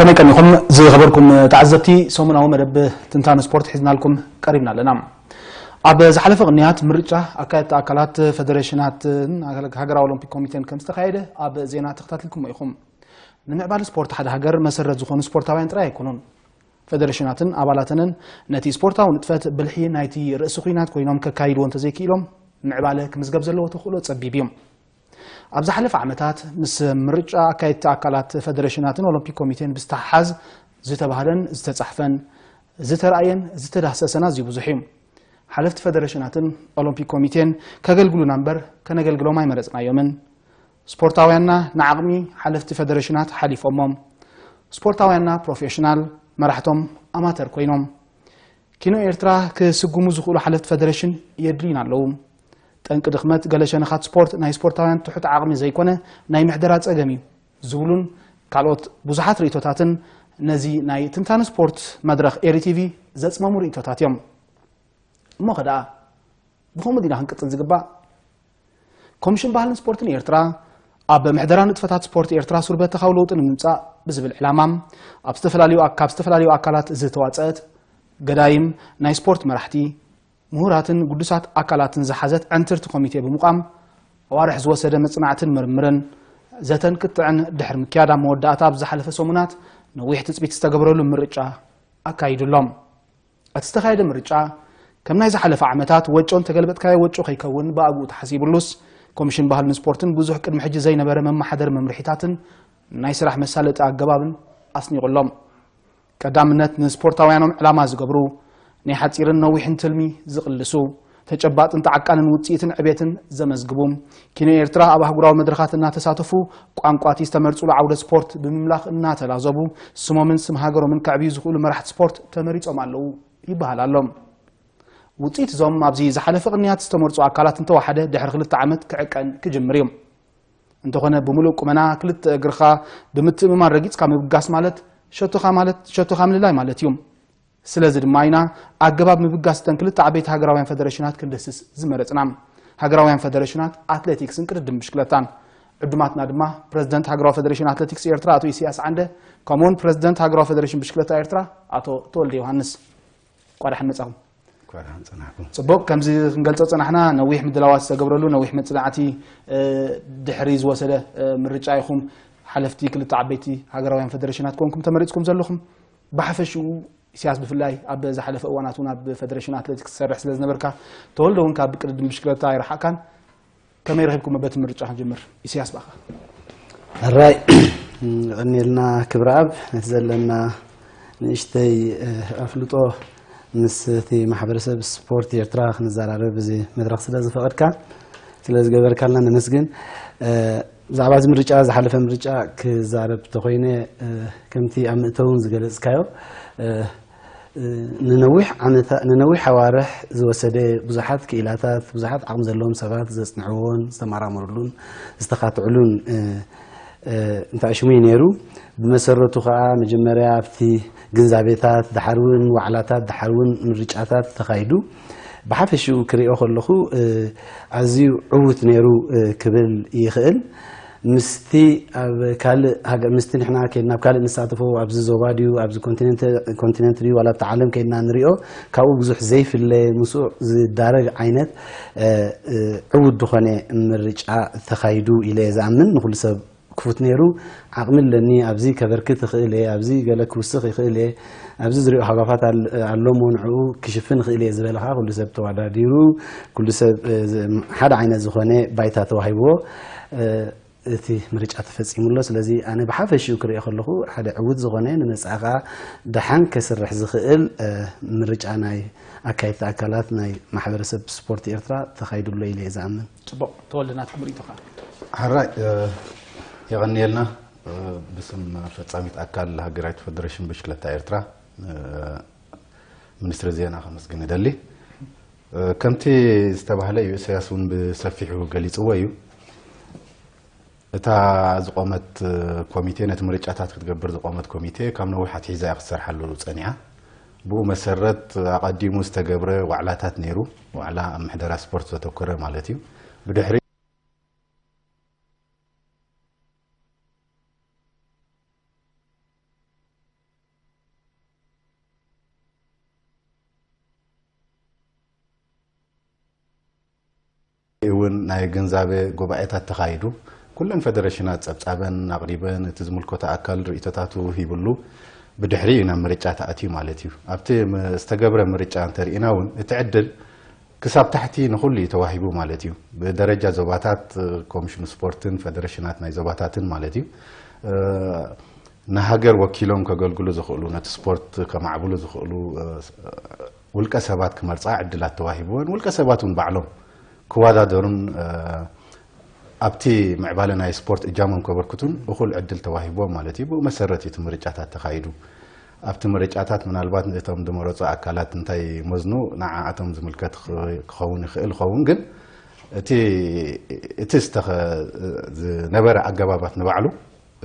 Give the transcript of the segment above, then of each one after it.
ከመይ ቀኒኹም ዝኸበርኩም ተዓዘብቲ? ሰሙናዊ መደብ ትንታነ ስፖርት ሒዝናልኩም ቀሪብና ኣለና። ኣብ ዝሓለፈ ቅንያት ምርጫ ኣካየድቲ ኣካላት፣ ፈደሬሽናትን ሃገራዊ ኦሎምፒክ ኮሚቴን ከም ዝተኻየደ ኣብ ዜና ተኸታቲልኩሞ ኢኹም። ንምዕባለ ስፖርት ሓደ ሃገር መሰረት ዝኾኑ ስፖርታውያን ጥራይ ኣይኮኑን። ፈደሬሽናትን ኣባላተንን ነቲ ስፖርታዊ ንጥፈት ብልሒ ናይቲ ርእሲ ኲናት ኮይኖም ከካይድዎ እንተዘይክኢሎም፣ ምዕባለ ክምዝገብ ዘለዎ ተኽእሎ ጸቢብ እዩ። ኣብ ዝሓለፈ ዓመታት ምስ ምርጫ ኣካየድቲ ኣካላት፣ ፈደሬሽናትን ኦሎምፒክ ኮሚቴን ብዝተሓሓዝ ዝተባህለን ዝተጻሕፈን ዝተራእየን ዝተዳህሰሰን ኣዝዩ ብዙሕ እዩ። ሓለፍቲ ፈደሬሽናትን ኦሎምፒክ ኮሚቴን ከገልግሉና እምበር ከነገልግሎም ኣይመረጽናዮምን። ስፖርታውያንና ንዓቕሚ ሓለፍቲ ፈደሬሽናት ሓሊፎሞም። ስፖርታውያንና ፕሮፌሽናል፣ መራሕቶም ኣማተር ኮይኖም። ኪኖ ኤርትራ ክስጉሙ ዝኽእሉ ሓለፍቲ ፈደሬሽን የድልዩና ኣለዉ። ጠንቂ ድኽመት ገለ ሸነኻት ስፖርት ናይ ስፖርታውያን ትሑት ዓቕሚ ዘይኮነ ናይ ምሕደራ ጸገም እዩ ዝብሉን ካልኦት ብዙሓት ርእይቶታትን ነዚ ናይ ትንታነ ስፖርት መድረኽ ኤሪ ቲቪ ዘጽመሙ ርእይቶታት እዮም። እሞ ኸ ደኣ ብኸምኡ ዲና ክንቅጽል ዝግባእ? ኮሚሽን ባህልን ስፖርትን ኤርትራ ኣብ ምሕደራ ንጥፈታት ስፖርት ኤርትራ ሱር በተኻዊ ለውጢ ንምምጻእ ብዝብል ዕላማ ኣብ ዝተፈላለዩ ኣክ-፣ ካብ ዝተፈላለዩ ኣካላት ዝተዋጸአት ገዳይም ናይ ስፖርት መራሕቲ፣ ምሁራትን ግዱሳት ኣካላትን ዝሓዘት ዕንትርቲ ኮሚቴ ብምቋም ኣዋርሕ ዝወሰደ መጽናዕትን ምርምርን ዘተን ክትዕን ድሕሪ ምክያድ ኣብ መወዳእታ ኣብ ዝሓለፈ ሰሙናት ነዊሕ ትጽቢት ዝተገብረሉ ምርጫ ኣካይዱ ኣሎ። እቲ ዝተኻየደ ምርጫ ከም ናይ ዝሓለፈ ዓመታት ወጮ እንተገልበጥካዮ ወጮ ከይከውን ብኣግኡ ተሓሲብሉስ ኮሚሽን ባህልን ስፖርትን ብዙሕ ቅድሚ ሕጂ ዘይነበረ መመሓደሪ መምርሒታትን ናይ ስራሕ መሳለጢ ኣገባብን ኣስኒቑሎም። ቀዳምነት ንስፖርታውያኖም ዕላማ ዝገብሩ ናይ ሓጺርን ነዊሕን ትልሚ ዝቕልሱ ተጨባጥን ተዓቃንን ውጽኢትን ዕቤትን ዘመዝግቡ ኪኖ ኤርትራ ኣብ ኣህጉራዊ መድረኻት እናተሳተፉ ቋንቋቲ ዝተመርጹሉ ዓውደ ስፖርት ብምምላኽ እናተላዘቡ ስሞምን ስም ሃገሮምን ከዕብዩ ዝኽእሉ መራሕቲ ስፖርት ተመሪጾም ኣለዉ ይበሃል ኣሎ። ውጽኢት እዞም ኣብዚ ዝሓለፈ ቅንያት ዝተመርጹ ኣካላት እንተወሓደ ድሕሪ ክልተ ዓመት ክዕቀን ክጅምር እዩ። እንተኾነ ብምሉእ ቁመና ክልተ እግርኻ ብምትእምማን ረጊጽካ ምብጋስ ማለት ሸቶኻ ማለት ሸቶኻ ምልላይ ማለት እዩ። ስለዚ ድማ ኢና ኣገባብ ምብጋስ እተን ክልተ ዓበይቲ ሃገራውያን ፈደሬሽናት ክንድህስስ ዝመረጽና። ሃገራውያን ፈደሬሽናት ኣትሌቲክስን ቅድድም ብሽክለታን። ዕዱማትና ድማ ፕረዚደንት ሃገራዊ ፈደሬሽን ኣትሌቲክስ ኤርትራ ኣቶ ኢሳያስ ዓንደ፣ ከምኡውን ፕረዚደንት ሃገራዊ ፈደሬሽን ብሽክለታ ኤርትራ ኣቶ ተወልደ ዮሃንስ። እንኳዕ ደሓን መጻኹም። እንኳዕ ደሓን ጸናሕኩም። ጽቡቕ፣ ከምዚ ክንገልጾ ጸናሕና፣ ነዊሕ ምድላዋት ዝተገብረሉ፣ ነዊሕ መጽናዕቲ፣ እ፣ ድሕሪ ዝወሰደ፣ እ፣ ምርጫ ኢኹም ሓለፍቲ ክልተ ዓበይቲ ሃገራውያን ፈደሬሽናት ኮንኩም ተመሪጽኩም ዘለኹም። ብሓፈሽኡ ኢሳያስ ብፍላይ ኣብ ዝሓለፈ እዋናት እውን ኣብ ፈደሬሽን ኣትሌቲክስ ትሰርሕ ስለ ዝነበርካ፣ ተወልደ እውን ካብ ቅድድም ብሽክለታ ኣይረሓቕካን። ከመይ ረኺብኩሞ በቲ ምርጫ ክንጅምር? ኢሳያስ ብኣኻ። ሕራይ፣ የቐንየልና ክብረኣብ፣ ነቲ ዘለና ንእሽተይ፣ እ፣ ኣፍልጦ ምስ እቲ ማሕበረሰብ ስፖርት ኤርትራ ክንዘራረብ እዚ መድረኽ ስለ ዝፈቐድካ፣ ስለ ዝገበርካልና ነመስግን። እ፣ ብዛዕባ እዚ ምርጫ፣ ዝሓለፈ ምርጫ ክዛረብ ተኾይነ፣ እ፣ ከምቲ ኣብ መእተዊ እውን ዝገለጽካዮ፣ እ፣ እ፣ ንነዊሕ ዓመታ-፣ ንነዊሕ ኣዋርሕ ዝወሰደ ብዙሓት ክኢላታት፣ ብዙሓት ዓቕሚ ዘለዎም ሰባት ዘጽንዕዎን ዝተመራመሩሉን ዝተኻትዕሉን፣ እ፣ እ፣ እንታይ ሽሙ እዩ ነይሩ። ብመሰረቱ ኸኣ መጀመርያ ኣብቲ ግንዛቤታት፣ ደሓር እውን ዋዕላታት፣ ደሓር እውን ምርጫታት ተኻይዱ። ብሓፈሽኡ ክሪኦ ከለኹ፣ እ፣ ኣዝዩ ዕዉት ነይሩ፣ እ፣ ክብል ይኽእል። ምስቲ ኣብ ካልእ ሃገር፣ ምስቲ ንሕና ከይድና ኣብ ካልእ ንሳተፎ፣ ኣብዚ ዞባ ድዩ፣ ኣብዚ ኮንቲነንት፣ ኮንቲነንት ድዩ፣ ዋላ ኣብቲ ዓለም ከይድና ንሪኦ፣ ካብኡ ብዙሕ ዘይፍለ፣ ምስኡ ዝዳረግ ዓይነት፣ እ፣ እ፣ ዕዉት ዝኾነ ምርጫ ተኻይዱ ኢለ እየ ዝኣምን። ንኹሉ ሰብ ክፉት ነይሩ። ዓቕሚ ኣለኒ፣ ኣብዚ ከበርክት እኽእል እየ፣ ኣብዚ ገለ ክውስኽ ይኽእል እየ፣ ኣብዚ ዝሪኦ ሃጓፋት ኣል-፣ ኣሎ እሞ ንዕኡ ክሽፍን እኽእል እየ ዝበለ ኸዓ ኩሉ ሰብ ተወዳዲሩ፣ ኩሉ ሰብ፣ እ፣ ዝ-፣ ሓደ ዓይነት ዝኾነ ባይታ ተዋሂብዎ፣ እ፣ እቲ ምርጫ ተፈጺሙ ኣሎ። ስለዚ ኣነ ብሓፈሽኡ ክሪኦ ከለኹ ሓደ ዕዉት ዝኾነ ንመጻኢ ኸዓ ደሓን ከስርሕ ዝኽእል፣ እ፣ ምርጫ ናይ ኣካየድቲ ኣካላት ናይ ማሕበረሰብ ስፖርት ኤርትራ ተኻይዱ ኣሎ ኢለ እየ ዝኣምን። ጽቡቕ፣ ተወልደ ናትኩም ርእይቶኻ። ሕራይ፣ እ፣ የቐንየልና። እ፣ ብስም ፈጻሚት ኣካል ሃገራዊት ፈደሬሽን ብሽክለታ ኤርትራ፣ እ፣ ሚኒስትሪ ዜና ከመስግን እደሊ። እ፣ ከምቲ ዝተባህለ እዩ፣ ኢሳያስ እውን ብሰፊሑ ገሊጽዎ እዩ። እታ ዝቖመት ኮሚቴ፣ ነቲ ምርጫታት ክትገብር ዝቖመት ኮሚቴ ካብ ነዊሕ ኣትሒዛ እያ ክትሰርሓሉ ጸኒሓ። ብኡ መሰረት ኣቐዲሙ ዝተገብረ ዋዕላታት ነይሩ። ዋዕላ ኣብ ምሕደራ ስፖርት ዘተኮረ ማለት እዩ። ብድሕሪ እውን ናይ ግንዛበ ጉባኤታት ተኻይዱ። ኩለን ፈደረሽናት ጸብጻበን ኣቕሪበን፣ እቲ ዝምልከቶ ኣካል ርእይቶታቱ ሂብሉ፣ ብድሕሪ እዩ ናብ ምርጫ ተኣትዩ ማለት እዩ። ኣብቲ ም-፣ ዝተገብረ ምርጫ እንተርኢና እውን፣ እቲ ዕድል ክሳብ ታሕቲ ንኹሉ እዩ ተዋሂቡ ማለት እዩ። ብደረጃ ዞባታት፣ ኮሚሽን ስፖርትን ፈደረሽናት ናይ ዞባታትን ማለት እዩ። እ፣ ንሃገር ወኪሎም ከገልግሉ ዝኽእሉ፣ ነቲ ስፖርት ከማዕብሉ ዝኽእሉ፣ እ፣ ውልቀ ሰባት ክመርጻ ዕድላት ተዋሂብወን፣ ውልቀ ሰባት እውን ባዕሎም ክወዳደሩን፣ እ፣ ኣብቲ ምዕባለ ናይ ስፖርት እጃሞም ከበርክቱን እኹል ዕድል ተዋሂብዎም ማለት እዩ። ብኡ መሰረት እዩ እቲ ምርጫታት ተኻይዱ። ኣብቲ ምርጫታት ምናልባት እቶም ዝመረጹ ኣካላት እንታይ መዝኑ ንዓኣቶም ዝምልከት ክኸ-፣ ክኸውን ይኽእል ይኸውን፣ ግን እቲ፣ እቲ ዝተኸ-፣ ዝነበረ ኣገባባት ንባዕሉ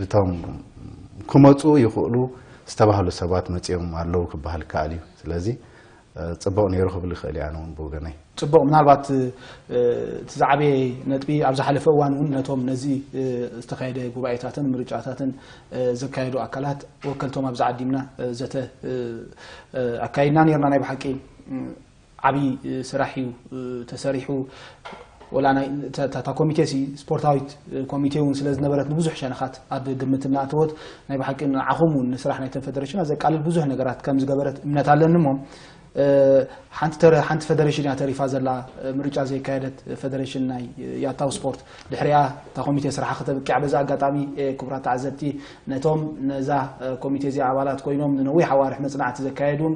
እቶም ክመጹ ይኽእሉ ዝተባህሉ ሰባት መጺኦም ኣለዉ ክበሃል ይከኣል እዩ። ስለዚ፣ እ፣ ጽቡቕ ነይሩ ክብል ይኽእል እየ ኣነ እውን ብወገነይ። ጽቡቕ፣ ምናልባት፣ እ፣ እቲ ዝዓበየ ነጥቢ ኣብ ዝሓለፈ እዋን እውን ነቶም ነዚ፣ እ፣ ዝተኻየደ ጉባኤታትን ምርጫታትን፣ እ፣ ዘካየዱ ኣካላት ወከልቶም ኣብዚ ዓዲምና፣ እ፣ ዘተ፣ እ፣ እ፣ ኣካይድና ነርና። ናይ ብሓቂ፣ እ፣ ዓብዪ፣ እ፣ ስራሕ እዩ፣ እ፣ ተሰሪሑ። ወላ ናይ፣ እታ፣ እታ፣ እታ ኮሚቴ ሲ ስፖርታዊት፣ እ፣ ኮሚቴ እውን ስለ ዝነበረት ንብዙሕ ሸነኻት ኣብ ግምት እናእተወት ናይ ብሓቂ ንዓኹም እውን ንስራሕ ናይተን ፈደረሽናት ዘቃልል ብዙሕ ነገራት ከም ዝገበረት እምነት ኣለኒ እሞ፣ እ፣ ሓንቲ ተረ-፣ ሓንቲ ፈደረሽን እያ ተሪፋ ዘላ፣ እ፣ ምርጫ ዘይካየደት ፈደረሽን ናይ፣ እ፣ ያታው ስፖርት። ድሕሪኣ እታ ኮሚቴ ስራሓ ከተብቅዕ በዚ ኣጋጣሚ፣ እ፣ ክቡራት ተዓዘብቲ ነቶም ነዛ፣ እ፣ ኮሚቴ እዚኣ ኣባላት ኮይኖም ንነዊሕ ኣዋርሕ መጽናዕቲ ዘካየዱን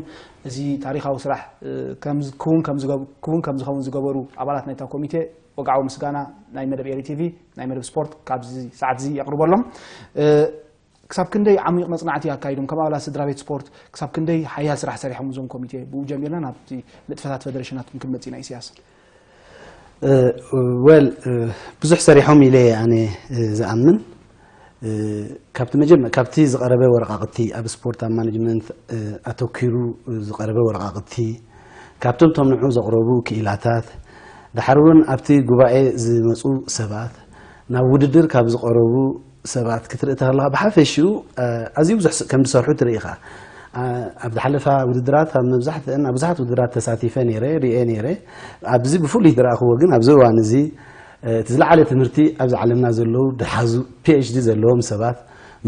እዚ ታሪኻዊ ስራሕ፣ እ፣ ከም ዝ-፣ ክውን ከም ዝገብ-፣ ክውን ከም ዝኸውን ዝገበሩ ኣባላት ናይታ ኮሚቴ ወግዓዊ ምስጋና ናይ መደብ ኤሪ ቲቪ፣ ናይ መደብ ስፖርት ካብዚ ሰዓት እዚ የቕርበሎም። እ፣ ክሳብ ክንደይ ዓሚቕ መጽናዕቲ ኣካይዶም፣ ከም ኣባላት ስድራ ቤት ስፖርት ክሳብ ክንደይ ሓያል ስራሕ ሰሪሖም እዞም ኮሚቴ? ብኡ ጀሚርና ናብቲ ንጥፈታት ፈደረሽናት ክንመጽእ ኢና። ኢሳያስ። እ፣ ወል፣ እ፣ ብዙሕ ሰሪሖም ኢለ ኣነ፣ እ፣ ዝኣምን። እ፣ ካብቲ መጀመ-፣ ካብቲ ዝቐረበ ወረቓቕቲ፣ ኣብ ስፖርት ኣብ ማኔጅመንት፣ እ፣ ኣተኲሩ ዝቐረበ ወረቓቕቲ፣ ካብቶም እቶም ንዑ ዘቕረቡ ክኢላታት፣ ደሓር እውን ኣብቲ ጉባኤ ዝመጹ ሰባት፣ ናብ ውድድር ካብ ዝቐረቡ ሰባት ክትርኢ ተለኻ፣ ብሓፈሽኡ፣ እ፣ ኣዝዩ ብዙሕ ስ-፣ ከም ዝሰርሑ ትርኢ ኢኻ። እ፣ ኣብ ዝሓለፋ ውድድራት፣ ኣብ መብዛሕትአን፣ ኣብ ብዙሓት ውድድራት ተሳቲፈ ነይረ፣ ርእየ ነይረ። ኣብዚ ብፍሉይ ዝረኣኽዎ ግን፣ ኣብዚ እዋን እዚ፣ እ፣ እቲ ዝለዓለ ትምህርቲ ኣብዚ ዓለምና ዘለዉ ዝሓዙ ፒ ኤች ዲ ዘለዎም ሰባት፣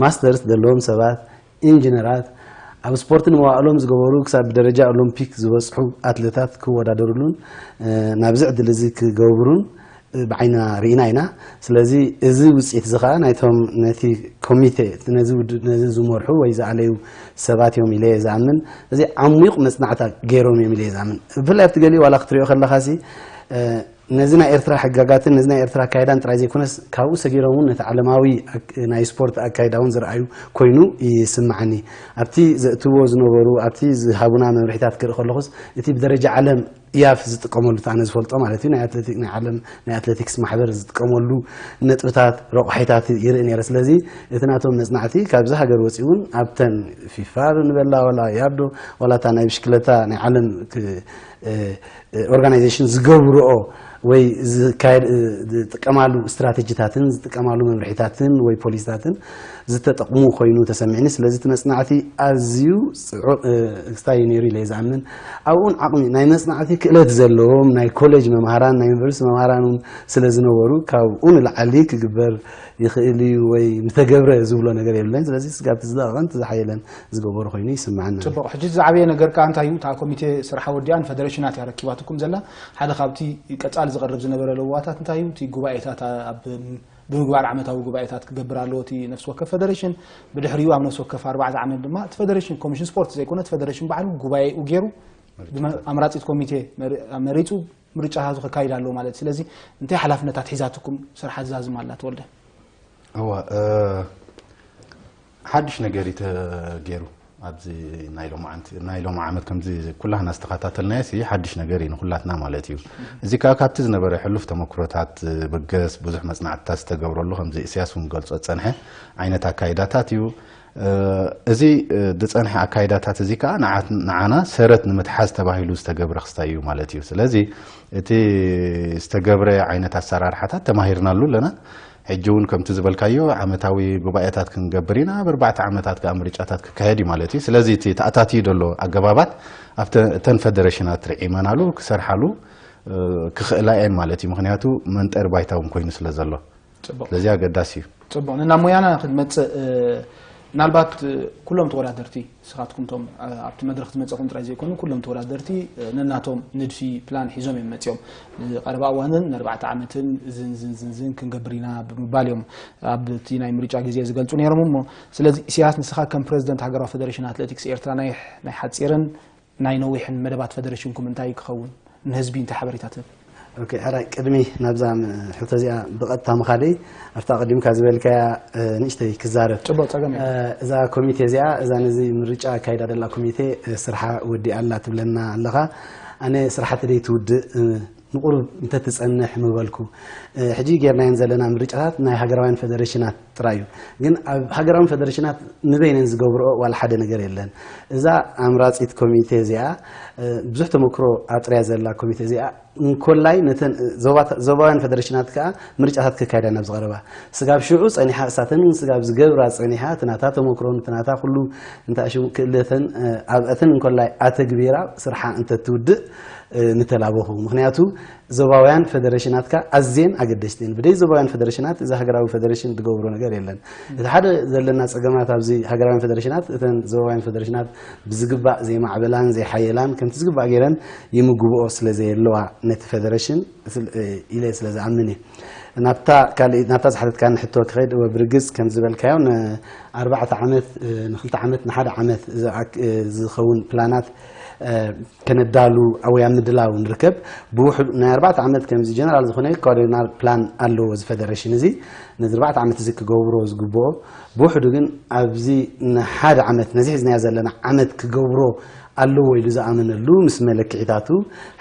ማስተርስ ዘለዎም ሰባት፣ ኢንጂነራት፣ ኣብ ስፖርትን መዋእሎም ዝገበሩ፣ ክሳብ ብደረጃ ኦሎምፒክ ዝበጽሑ ኣትለታት ክወዳደሩሉን፣ እ፣ ናብዚ ዕድል እዚ ክገብሩን፣ እ፣ ብዓይንና ርኢና ኢና። ስለዚ እዚ ውጽኢት እዚ ኸኣ ናይቶም ነቲ ኮሚቴ፣ ነዚ ውድ-፣ ነዚ ዝመርሑ ወይ ዝኣለዩ ሰባት እዮም ኢለ እየ ዝኣምን። እዚ ዓሚቕ መጽናዕታ ገይሮም እዮም ኢለ እየ ዝኣምን። ብፍላይ ኣብቲ ገሊኡ ዋላ ክትሪኦ ከለኻሲ፣ እ፣ ነዚ ናይ ኤርትራ ሕጋጋትን ነዚ ናይ ኤርትራ ኣካይዳን ጥራይ ዘይኮነስ፣ ካብኡ ሰጊሮም እውን ነቲ ዓለማዊ ኣክ-፣ ናይ ስፖርት ኣካይዳ እውን ዝረኣዩ ኮይኑ ይስምዓኒ። ኣብቲ ዘእትዎ ዝነበሩ፣ ኣብቲ ዝሃቡና መምርሒታት ክርኢ ከለኹስ፣ እቲ ብደረጃ ዓለም ያፍ ዝጥቀመሉ፣ እቲ ኣነ ዝፈልጦ ማለት እዩ፣ ናይ ኣትሌቲ-፣ ናይ ዓለም ናይ ኣትሌቲክስ ማሕበር ዝጥቀመሉ ነጥብታት፣ ረቑሒታት ይርኢ ነይረ። ስለዚ እቲ ናቶም መጽናዕቲ ካብዚ ሃገር ወጺኡ እውን ኣብተን ፊፋ ንበላ፣ ዋላ ያዶ፣ ዋላ እታ ናይ ብሽክለታ ናይ ዓለም ክ-፣ እ፣ ኦርጋናይዜሽን ዝገብርኦ ወይ ዝካየድ፣ እ፣ ዝጥቀማሉ ስትራተጂታትን ዝጥቀማሉ መምርሒታትን ወይ ፖሊሲታትን ዝተጠቕሙ ኮይኑ ተሰሚዕኒ። ስለዚ እቲ መጽናዕቲ ኣዝዩ ጽዑቕ፣ እ፣ ክስታይ እዩ ነይሩ ኢለ እየ ዝኣምን። ኣብኡን ዓቕሚ ናይ መጽናዕቲ ክእለት ዘለዎም ናይ ኮሌጅ መምሃራን ናይ ዩኒቨርሲቲ መምሃራን እውን ስለ ዝነበሩ፣ ካብኡ ንላዕሊ ክግበር ይኽእል እዩ ወይ ምተገብረ ዝብሎ ነገር የለን። ስለዚ ስጋብቲ ዝደቐቐን ዝሓየለን ዝገበሩ ኮይኑ ይስምዓና። ጽቡቕ። ሕጂ ዝዓበየ ነገር ከኣ እንታይ እዩ? እታ ኮሚቴ ስርሓ ወዲኣን ፈደረሽናት እያ ረኪባትኩም ዘላ። ሓደ ካብቲ ቀጻሊ ዝቐርብ ዝነበረ ለዋታት እንታይ እዩ? እቲ ጉባኤታት ኣብ ብምግባር ዓመታዊ ጉባኤታት ክገብር ኣለዎ እቲ ነፍሲ ወከፍ ፈደረሽን። ብድሕሪኡ ኣብ ነፍሲ ወከፍ ኣርባዕተ ዓመት ድማ እቲ ፈደረሽን፣ ኮሚሽን ስፖርት ዘይኮነ እቲ ፈደረሽን ባዕሉ ጉባኤኡ ገይሩ ብመ-፣ ኣምራጺት ኮሚቴ መሪ-፣ መሪጹ ምርጫታቱ ከካይድ ኣለዎ ማለት እዩ። ስለዚ እንታይ ሓላፍነታት ሒዛትኩም ስርሓ ዝዛዝም ኣላ ተወልደ? እወ፣ እ፣ ሓድሽ ነገር እዩ ተገይሩ። ኣብዚ ናይ ሎማዓንቲ-፣ ናይ ሎሚ ዓመት ከምዚ ኩላህና ዝተኸታተልናዮ ሲ ሓድሽ ነገር እዩ ንኩላትና ማለት እዩ። እዚ ከኣ ካብቲ ዝነበረ ሕሉፍ ተመክሮታት ዝብገስ፣ ብዙሕ መጽናዕትታት ዝተገብረሉ፣ ከምዚ እስያስ እውን ገልጾ ዝጸንሐ ዓይነት ኣካይዳታት እዩ። እ፣ እዚ፣ እ፣ ዝጸንሐ ኣካይዳታት እዚ ከኣ ንዓት-፣ ንዓና ሰረት ንምትሓዝ ተባሂሉ ዝተገብረ ክስታይ እዩ ማለት እዩ። ስለዚ እቲ ዝተገብረ ዓይነት ኣሰራርሓታት ተማሂርናሉ ኣለና። ሕጂ እውን ከምቲ ዝበልካዮ ዓመታዊ ጉባኤታት ክንገብር ኢና። ኣብ ኣርባዕተ ዓመታት ከኣ ምርጫታት ክካየድ እዩ ማለት እዩ። ስለዚ እቲ ተኣታትዩ ዘሎ ኣገባባት ኣብተ-፣ እተን ፈደረሽናት ርዒመናሉ ክሰርሓሉ፣ ክኽእላ እየን ማለት እዩ። ምክንያቱ መንጠሪ ባይታ እውን ኮይኑ ስለ ዘሎ። ጽቡቕ። ስለዚ ኣገዳሲ እዩ። ጽቡቕ። ንና ሞያና ክንመጽእ፣ ምናልባት ኩሎም ተወዳደርቲ፣ ንስኻትኩም ቶም ኣብቲ መድረኽ ዝመጸኹም ጥራይ ዘይኮኑ፣ ኩሎም ተወዳደርቲ ነናቶም ንድፊ፣ ፕላን ሒዞም እዮም መጺኦም። ንቐረባ እዋንን ንኣርባዕተ ዓመትን ዝን ዝን ዝን ዝን ክንገብር ኢና ብምባል እዮም ኣብቲ ናይ ምርጫ ግዜ ዝገልጹ ነይሮም። እሞ ስለዚ ኢሳያስ፣ ንስኻ ከም ፕረዚደንት ሃገራዊ ፌደሬሽን ኣትሌቲክስ ኤርትራ፣ ናይ ናይ ሓጺርን ናይ ነዊሕን መደባት ፌደሬሽንኩም እንታይ ክኸውን፣ ንህዝቢ እንታይ ሓበሬታ ትህብ? ኦኬ፣ ሕራይ ቅድሚ ናብዛ ሕቶ እዚኣ ብቐጥታ ምኻደይ፣ ኣብታ ቀዲምካ ዝበልካያ ንእሽተይ ክዛረብ። ጽቡቕ፣ ጸገም የለን። እዛ ኮሚቴ እዚኣ፣ እዛ ነዚ ምርጫ ኣካይዳ ደላ ኮሚቴ ስርሓ ወዲኣ ኣላ ትብለና ኣለኻ። ኣነ ስርሓ ተደይ ትውድእ ንቁሩብ እንተትጸንሕ ምበልኩ። ሕጂ ጌርናየን ዘለና ምርጫታት ናይ ሃገራውያን ፌደሬሽናት ጥራይ እዩ። ግን ኣብ ሃገራውያን ፌደሬሽናት ንበይነን ዝገብርኦ ዋላ ሓደ ነገር የለን። እዛ ኣምራጺት ኮሚቴ እዚኣ፣ ብዙሕ ተመክሮ ኣጥርያ ዘላ ኮሚቴ እዚኣ፣ እንኮላይ ነተን ዞባውያን ፌደሬሽናት ከኣ ምርጫታት ከካይዳ ናብ ዝቐረባ። ስጋብ ሽዑ ጸኒሓ፣ እሳተን ስጋብ ዝገብራ ጸኒሓ፣ ትናታ ተመክሮን ትናታ ኩሉ እንታይ ሽሙ ክእለተን ኣብኣተን እንኮላይ ኣተግቢራ ስርሓ እንተትውድእ ምተላበኹ። ምክንያቱ ዞባውያን ፌደሬሽናትካ ኣዝየን ኣገደስቲ እየን። ብደይ ዞባውያን ፌደሬሽናት እዛ ሃገራዊ ፌደሬሽን ትገብሮ ነገር የለን። እቲ ሓደ ዘለና ጸገማት ኣብዚ ሃገራውያን ፌደሬሽናት፣ እተን ዞባውያን ፌደሬሽናት ብዝግባእ ዘይማዕበላን ዘይሓየላን፣ ከምቲ ዝግባእ ገይረን ይምግብኦ ስለ ዘየለዋ ነቲ ፌደሬሽን ኢለ ስለ ዝኣምን እየ። ናብታ ካልእ፣ ናብታ ዝሓተትካኒ ሕቶ ክኸይድ፣ ወብርግጽ ከም ዝበልካዮ፣ ንኣርባዕተ ዓመት፣ ንክልተ ዓመት፣ ንሓደ ዓመት ዝኣክ-፣ ዝኸውን ፕላናት ከነዳሉ ወይ ኣብ ምድላው ንርከብ። ብውሕዱ ናይ ኣርባዕተ ዓመት ከምዚ ጀነራል ዝኾነ ኳደርናል ፕላን ኣለዎ እዚ ፌደሬሽን እዚ። ነዚ ኣርባዕተ ዓመት እዚ ክገብሮ ዝግብኦ፣ ብውሕዱ ግን ኣብዚ ንሓደ ዓመት፣ ነዚ ሒዝናዮ ዘለና ዓመት ክገብሮ ኣለዎ ኢሉ ዝኣመነሉ ምስ መለክዒታቱ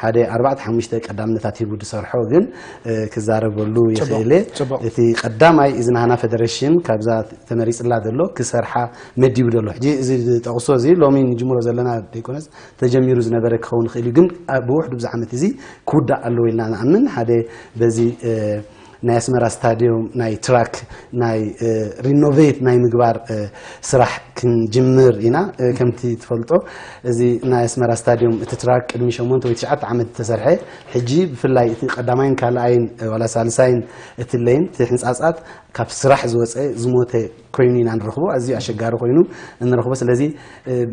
ሓደ ኣርባዕተ ሓሙሽተ ቀዳምነታት ሂቡ ዝሰርሖ ግን ክዛረበሉ ይኽእል እየ። ጽቡቕ። እቲ ቀዳማይ እዚ ናህና ፌደሬሽን ካብዛ ተመሪጽላ ዘሎ ክሰርሓ መዲቡ ዘሎ። ሕጂ እዚ ዝጠቕሶ እዚ ሎሚ ንጅምሮ ዘለና ዘይኮነስ ተጀሚሩ ዝነበረ ክኸውን ይኽእል እዩ። ግን ኣብ ብውሕዱ ብዚ ዓመት እዚ ክውዳእ ኣለዎ ኢልና ንኣምን። ሓደ በዚ ናይ ኣስመራ ስታድዮም ናይ ትራክ ናይ ሪኖቬት ናይ ምግባር ስራሕ ክንጅምር ኢና። ከምቲ ትፈልጦ እዚ ናይ ኣስመራ ስታድዮም እቲ ትራክ ቅድሚ ሸሞንተ ወይ ትሽዓተ ዓመት ዝተሰርሐ፣ ሕጂ ብፍላይ እቲ ቀዳማይን ካልኣይን ዋላ ሳልሳይን እቲ ሌን እቲ ሕንጻጻት ካብ ስራሕ ዝወፀ ዝሞተ ኮይኑ ኢና ንረኽቦ። ኣዝዩ ኣሸጋሪ ኮይኑ እንረኽቦ። ስለዚ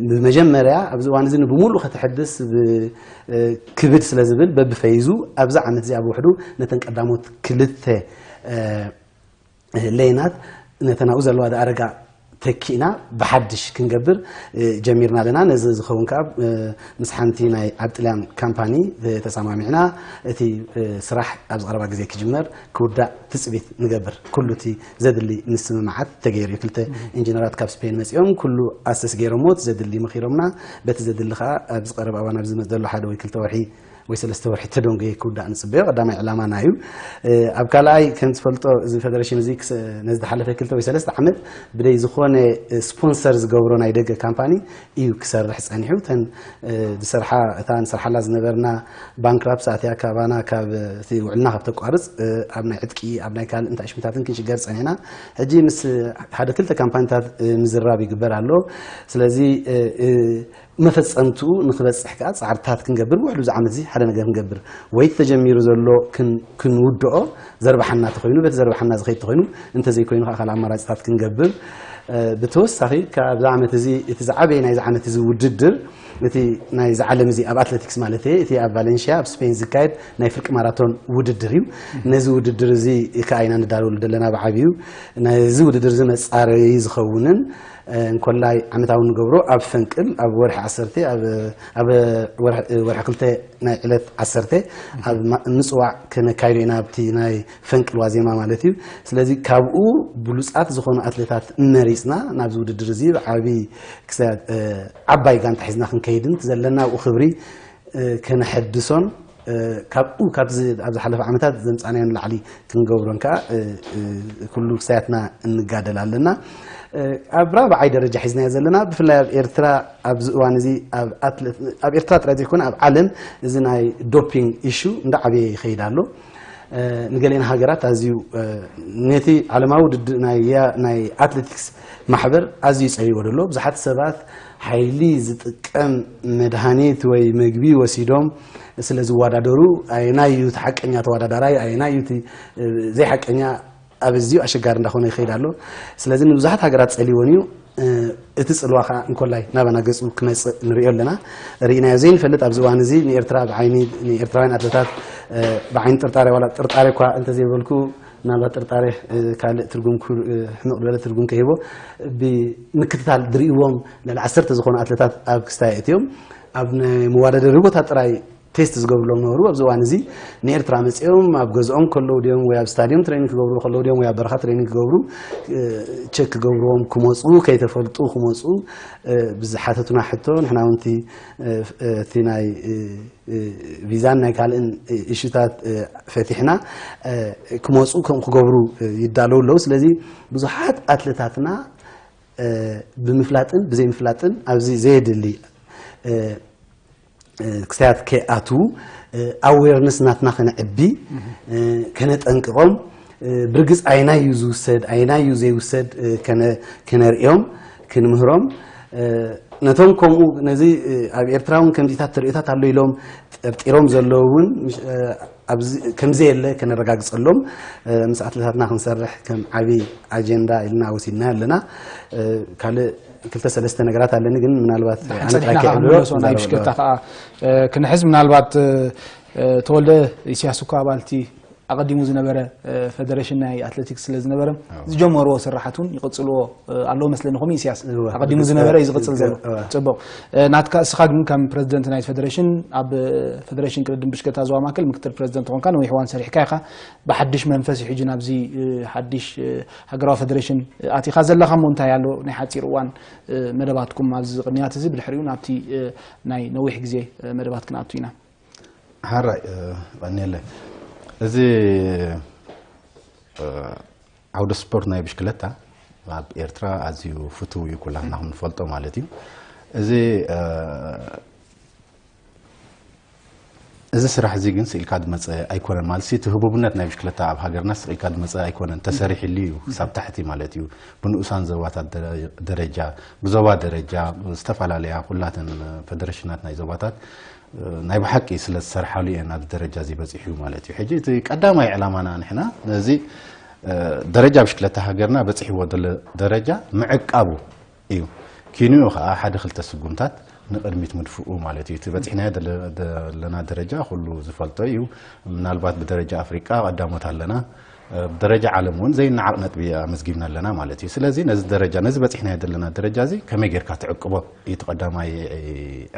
ብመጀመርያ ኣብዚ እዋን እዚ ንብሙሉእ ከተሐድስ ክብድ ስለ ዝብል በብፈይዙ ኣብዚ ዓመት እዚኣ ብውሕዱ ነተን ቀዳሞት ክልተ ሌናት ነተን ኣብኡ ዘለዋ ዝኣረጋ ተኪእና ብሓድሽ ክንገብር ጀሚርና ኣለና። ነዚ ዝኸውን ከዓ ምስ ሓንቲ ናይ ኣብ ጥልያን ካምፓኒ ተሰማሚዕና እቲ ስራሕ ኣብዚ ቀረባ ግዜ ክጅመር ክውዳእ ትፅቢት ንገብር። ኩሉ እቲ ዘድሊ ምስምማዓት ተገይሩ እዩ። ክልተ ኢንጂነራት ካብ ስፔን መፂኦም ኩሉ ኣሰስ ገይሮሞ እቲ ዘድሊ መኺሮምና። በቲ ዘድሊ ከዓ ኣብዚ ቀረባ እዋን ኣብዚ ዝመፅ ዘሎ ሓደ ወይ ክልተ ወርሒ ወይ ሰለስተ ወርሒ ተደንጎየ ክውዳእ ንፅበዮ ቀዳማይ ዕላማና እዩ። ኣብ ካልኣይ ከም ትፈልጦ እዚ ፌደሬሽን እዚ ነዚ ዝሓለፈ ክልተ ወይ ሰለስተ ዓመት ብደይ ዝኾነ ስፖንሰር ዝገብሮ ናይ ደገ ካምፓኒ እዩ ክሰርሕ ፀኒሑ። እተን ዝሰርሓ እታ ንሰርሓላ ዝነበርና ባንክራፕስ ኣትያ ካባና ካብ እቲ ውዕልና ካብ ተቋርፅ ኣብ ናይ ዕጥቂ ኣብ ናይ ካልእ እንታይ ሽምታትን ክንሽገር ፀኒሕና። ሕጂ ምስ ሓደ ክልተ ካምፓኒታት ምዝራብ ይግበር ኣሎ። ስለዚ መፈጸምትኡ ንክበጽሕ ከዓ ጻዕርታት ክንገብር ብውሕዱ እዚ ዓመት እዚ ሓደ ነገር ክንገብር ወይ ተጀሚሩ ዘሎ ክንውድኦ ዘርባሓና ተኮይኑ በቲ ዘርባሓና ዝኸይድ ተኮይኑ እንተዘይኮይኑ ከዓ ካልእ ኣማራፅታት ክንገብር። ብተወሳኺ ካብዚ ዓመት እዚ እቲ ዝዓበየ ናይዚ ዓመት እዚ ውድድር እቲ ናይዚ ዓለም እዚ ኣብ ኣትሌቲክስ ማለት እቲ ኣብ ቫለንሽያ ኣብ ስፔን ዝካየድ ናይ ፍርቂ ማራቶን ውድድር እዩ። ነዚ ውድድር እዚ ከዓ ኢና ንዳለወሉ ዘለና ብዓብዩ። ነዚ ውድድር እዚ መፃረይ ዝኸውንን እንኮላይ ዓመታዊ ንገብሮ ኣብ ፈንቅል ኣብ ወርሒ ዓሰርተ ኣብ ወርሒ ክልተ ናይ ዕለት ዓሰርተ ኣብ ምፅዋዕ ከነካይዶ ኢና ኣብቲ ናይ ፈንቅል ዋዜማ ማለት እዩ። ስለዚ ካብኡ ብሉፃት ዝኾኑ ኣትሌታት መሪፅና ናብዚ ውድድር እዚ ብዓብይ ክሳብ ዓባይ ጋንታ ሒዝና ክንከይድን እቲ ዘለና ኣብኡ ክብሪ ከነሐድሶን ካብኡ ካብዚ ኣብ ዝሓለፈ ዓመታት ዘምፃናዮ ንላዕሊ ክንገብሮን ከዓ ኩሉ ክሳያትና እንጋደል ኣለና። ኣብ ራብዓይ ደረጃ ሒዝናዮ ዘለና ብፍላይ ኣብ ኤርትራ ኣብዚ እዋን እዚ ኣብ ኤርትራ ጥራይ ዘይኮነ ኣብ ዓለም እዚ ናይ ዶፒንግ ኢሹ እንዳዓበየ ይኸይድ ኣሎ። ንገሊአን ሃገራት ኣዝዩ ነቲ ዓለማዊ ውድድር ናይ ኣትሌቲክስ ማሕበር ኣዝዩ ይጸልዎ ዘሎ። ብዙሓት ሰባት ሓይሊ ዝጥቀም መድሃኒት ወይ መግቢ ወሲዶም ስለ ዝወዳደሩ፣ ኣየናይ እዩ እቲ ሓቀኛ ተወዳዳራይ፣ ኣየናይ እዩ እቲ ዘይሓቀኛ፣ ኣብ ኣዝዩ ኣሸጋሪ እንዳኾነ ይኸይድ ኣሎ። ስለዚ ንብዙሓት ሃገራት ጸልዎን እዩ። እቲ ጽልዋ ከዓ እንኮላይ ናባና ገጹ ክመጽእ ንሪኦ ኣለና። ርኢናዮ ዘይንፈልጥ ኣብዚ እዋን እዚ ንኤርትራ ብዓይኒ፣ ንኤርትራውያን ኣትለታት ብዓይኒ ጥርጣሬ፣ ዋላ ጥርጣሬ እኳ እንተዘይበልኩ፣ ምናልባት ጥርጣሬ ካልእ ትርጉም፣ ሕምቕ ዝበለ ትርጉም ከይህቦ፣ ብምክትታል ዝርእይዎም ልዕሊ ዓሰርተ ዝኾኑ ኣትለታት ኣብ ክስታይ ኣእትዮም ኣብ ናይ መወዳደሪ ቦታ ጥራይ ቴስት ዝገብርሎም ነበሩ። ኣብዚ እዋን እዚ ንኤርትራ መጺኦም ኣብ ገዝኦም ከለዉ ድዮም ወይ ኣብ ስታድዮም ትሬኒንግ ክገብሩ ከለዉ ድዮም ወይ ኣብ በረኻ ትሬኒንግ ክገብሩ ቸክ ክገብርዎም ክመጹ፣ ከይተፈልጡ ክመጹ ብዝሓተቱና ሕቶ፣ ንሕና እውን እቲ ናይ ቪዛን ናይ ካልእን ኢሹታት ፈቲሕና ክመጹ ከምኡ ክገብሩ ይዳለዉ ኣለዉ። ስለዚ ብዙሓት ኣትለታትና ብምፍላጥን ብዘይምፍላጥን ኣብዚ ዘየድሊ ክስታያት ከይኣትዉ ኣዌርነስ ናትና ከነዕቢ፣ ከነጠንቅቖም፣ ብርግጽ ኣየናይ እዩ ዝውሰድ ኣየናይ እዩ ዘይውሰድ ከነርእዮም፣ ክንምህሮም፣ ነቶም ከምኡ ነዚ ኣብ ኤርትራ እውን ከምዚታት ተርእዮታት ኣሎ ኢሎም ጠርጢሮም ዘለዉ እውን ከምዘየለ ከነረጋግጸሎም ምስ ኣትለታትና ክንሰርሕ ከም ዓቢ ኣጀንዳ ኢልና ወሲድና ኣለና። ካልእ ክልተ ሰለስተ ነገራት ኣለኒ፣ ግን ምናልባት ኣነ ጥራይ ክዕልሎ ናይ ብሽክለታ ከዓ ክንሕዝ፣ ምናልባት ተወልደ ኢሳያስ እኳ ኣባልቲ ኣቐዲሙ ዝነበረ ፈደሬሽን ናይ ኣትሌቲክስ ስለ ዝነበረ ዝጀመርዎ ስራሓት እውን ይቕጽልዎ ኣለዉ መስለኒ። ከምኡ ኢሳያስ ኣቐዲሙ ዝነበረ እዩ ዝቕጽል ዘሎ። ጽቡቕ። ናትካ እስኻ ግን ከም ፕረዚደንት ናይ ፈደሬሽን፣ ኣብ ፈደሬሽን ቅድድም ብሽክለታ ዞባ ማእከል ምክትል ፕረዚደንት ኾንካ ነዊሕ እዋን ሰሪሕካ ኢኻ። ብሓድሽ መንፈስ እዩ ሕጂ ናብዚ ሓድሽ ሃገራዊ ፈደሬሽን ኣቲኻ ዘለኻ እሞ እንታይ ኣሎ ናይ ሓጺር እዋን መደባትኩም ኣብዚ ቅንያት እዚ ብድሕሪኡ ናብቲ ናይ ነዊሕ ግዜ መደባት ክንኣቱ ኢና። ሓራይ ቀኒለ እዚ ዓውደ ስፖርት ናይ ብሽክለታ ኣብ ኤርትራ ኣዝዩ ፍቱው እዩ፣ ኩላትና ክንፈልጦ ማለት እዩ። እዚ እዚ ስራሕ እዚ ግን ስኢልካ ዝመፀ ኣይኮነን ማለት እቲ ህቡብነት ናይ ብሽክለታ ኣብ ሃገርና ስኢልካ ዝመፀ ኣይኮነን፣ ተሰሪሕሉ እዩ ክሳብ ታሕቲ ማለት እዩ። ብንኡሳን ዞባታት ደረጃ፣ ብዞባ ደረጃ ዝተፈላለያ ኩላተን ፈደረሽናት ናይ ዞባታት ናይ ብሓቂ ስለ ዝሰርሓሉ እየ ናብዚ ደረጃ እዚ በፂሑ ማለት እዩ። ሕጂ እቲ ቀዳማይ ዕላማና ንሕና ነዚ ደረጃ ብሽክለታ ሃገርና በፂሕዎ ዘሎ ደረጃ ምዕቃቡ እዩ። ኪንኡ ከዓ ሓደ ክልተ ስጉምታት ንቕድሚት ምድፍኡ ማለት እዩ። እቲ በፂሕናዮ ዘለና ደረጃ ኩሉ ዝፈልጦ እዩ። ምናልባት ብደረጃ ኣፍሪቃ ቀዳሞት ኣለና፣ ብደረጃ ዓለም እውን ዘይነዓቕ ነጥቢ ኣመዝጊብና ኣለና ማለት እዩ። ስለዚ ነዚ ደረጃ ነዚ በፂሕናዮ ዘለና ደረጃ እዚ ከመይ ጌርካ ትዕቅቦ እዩ እቲ ቀዳማይ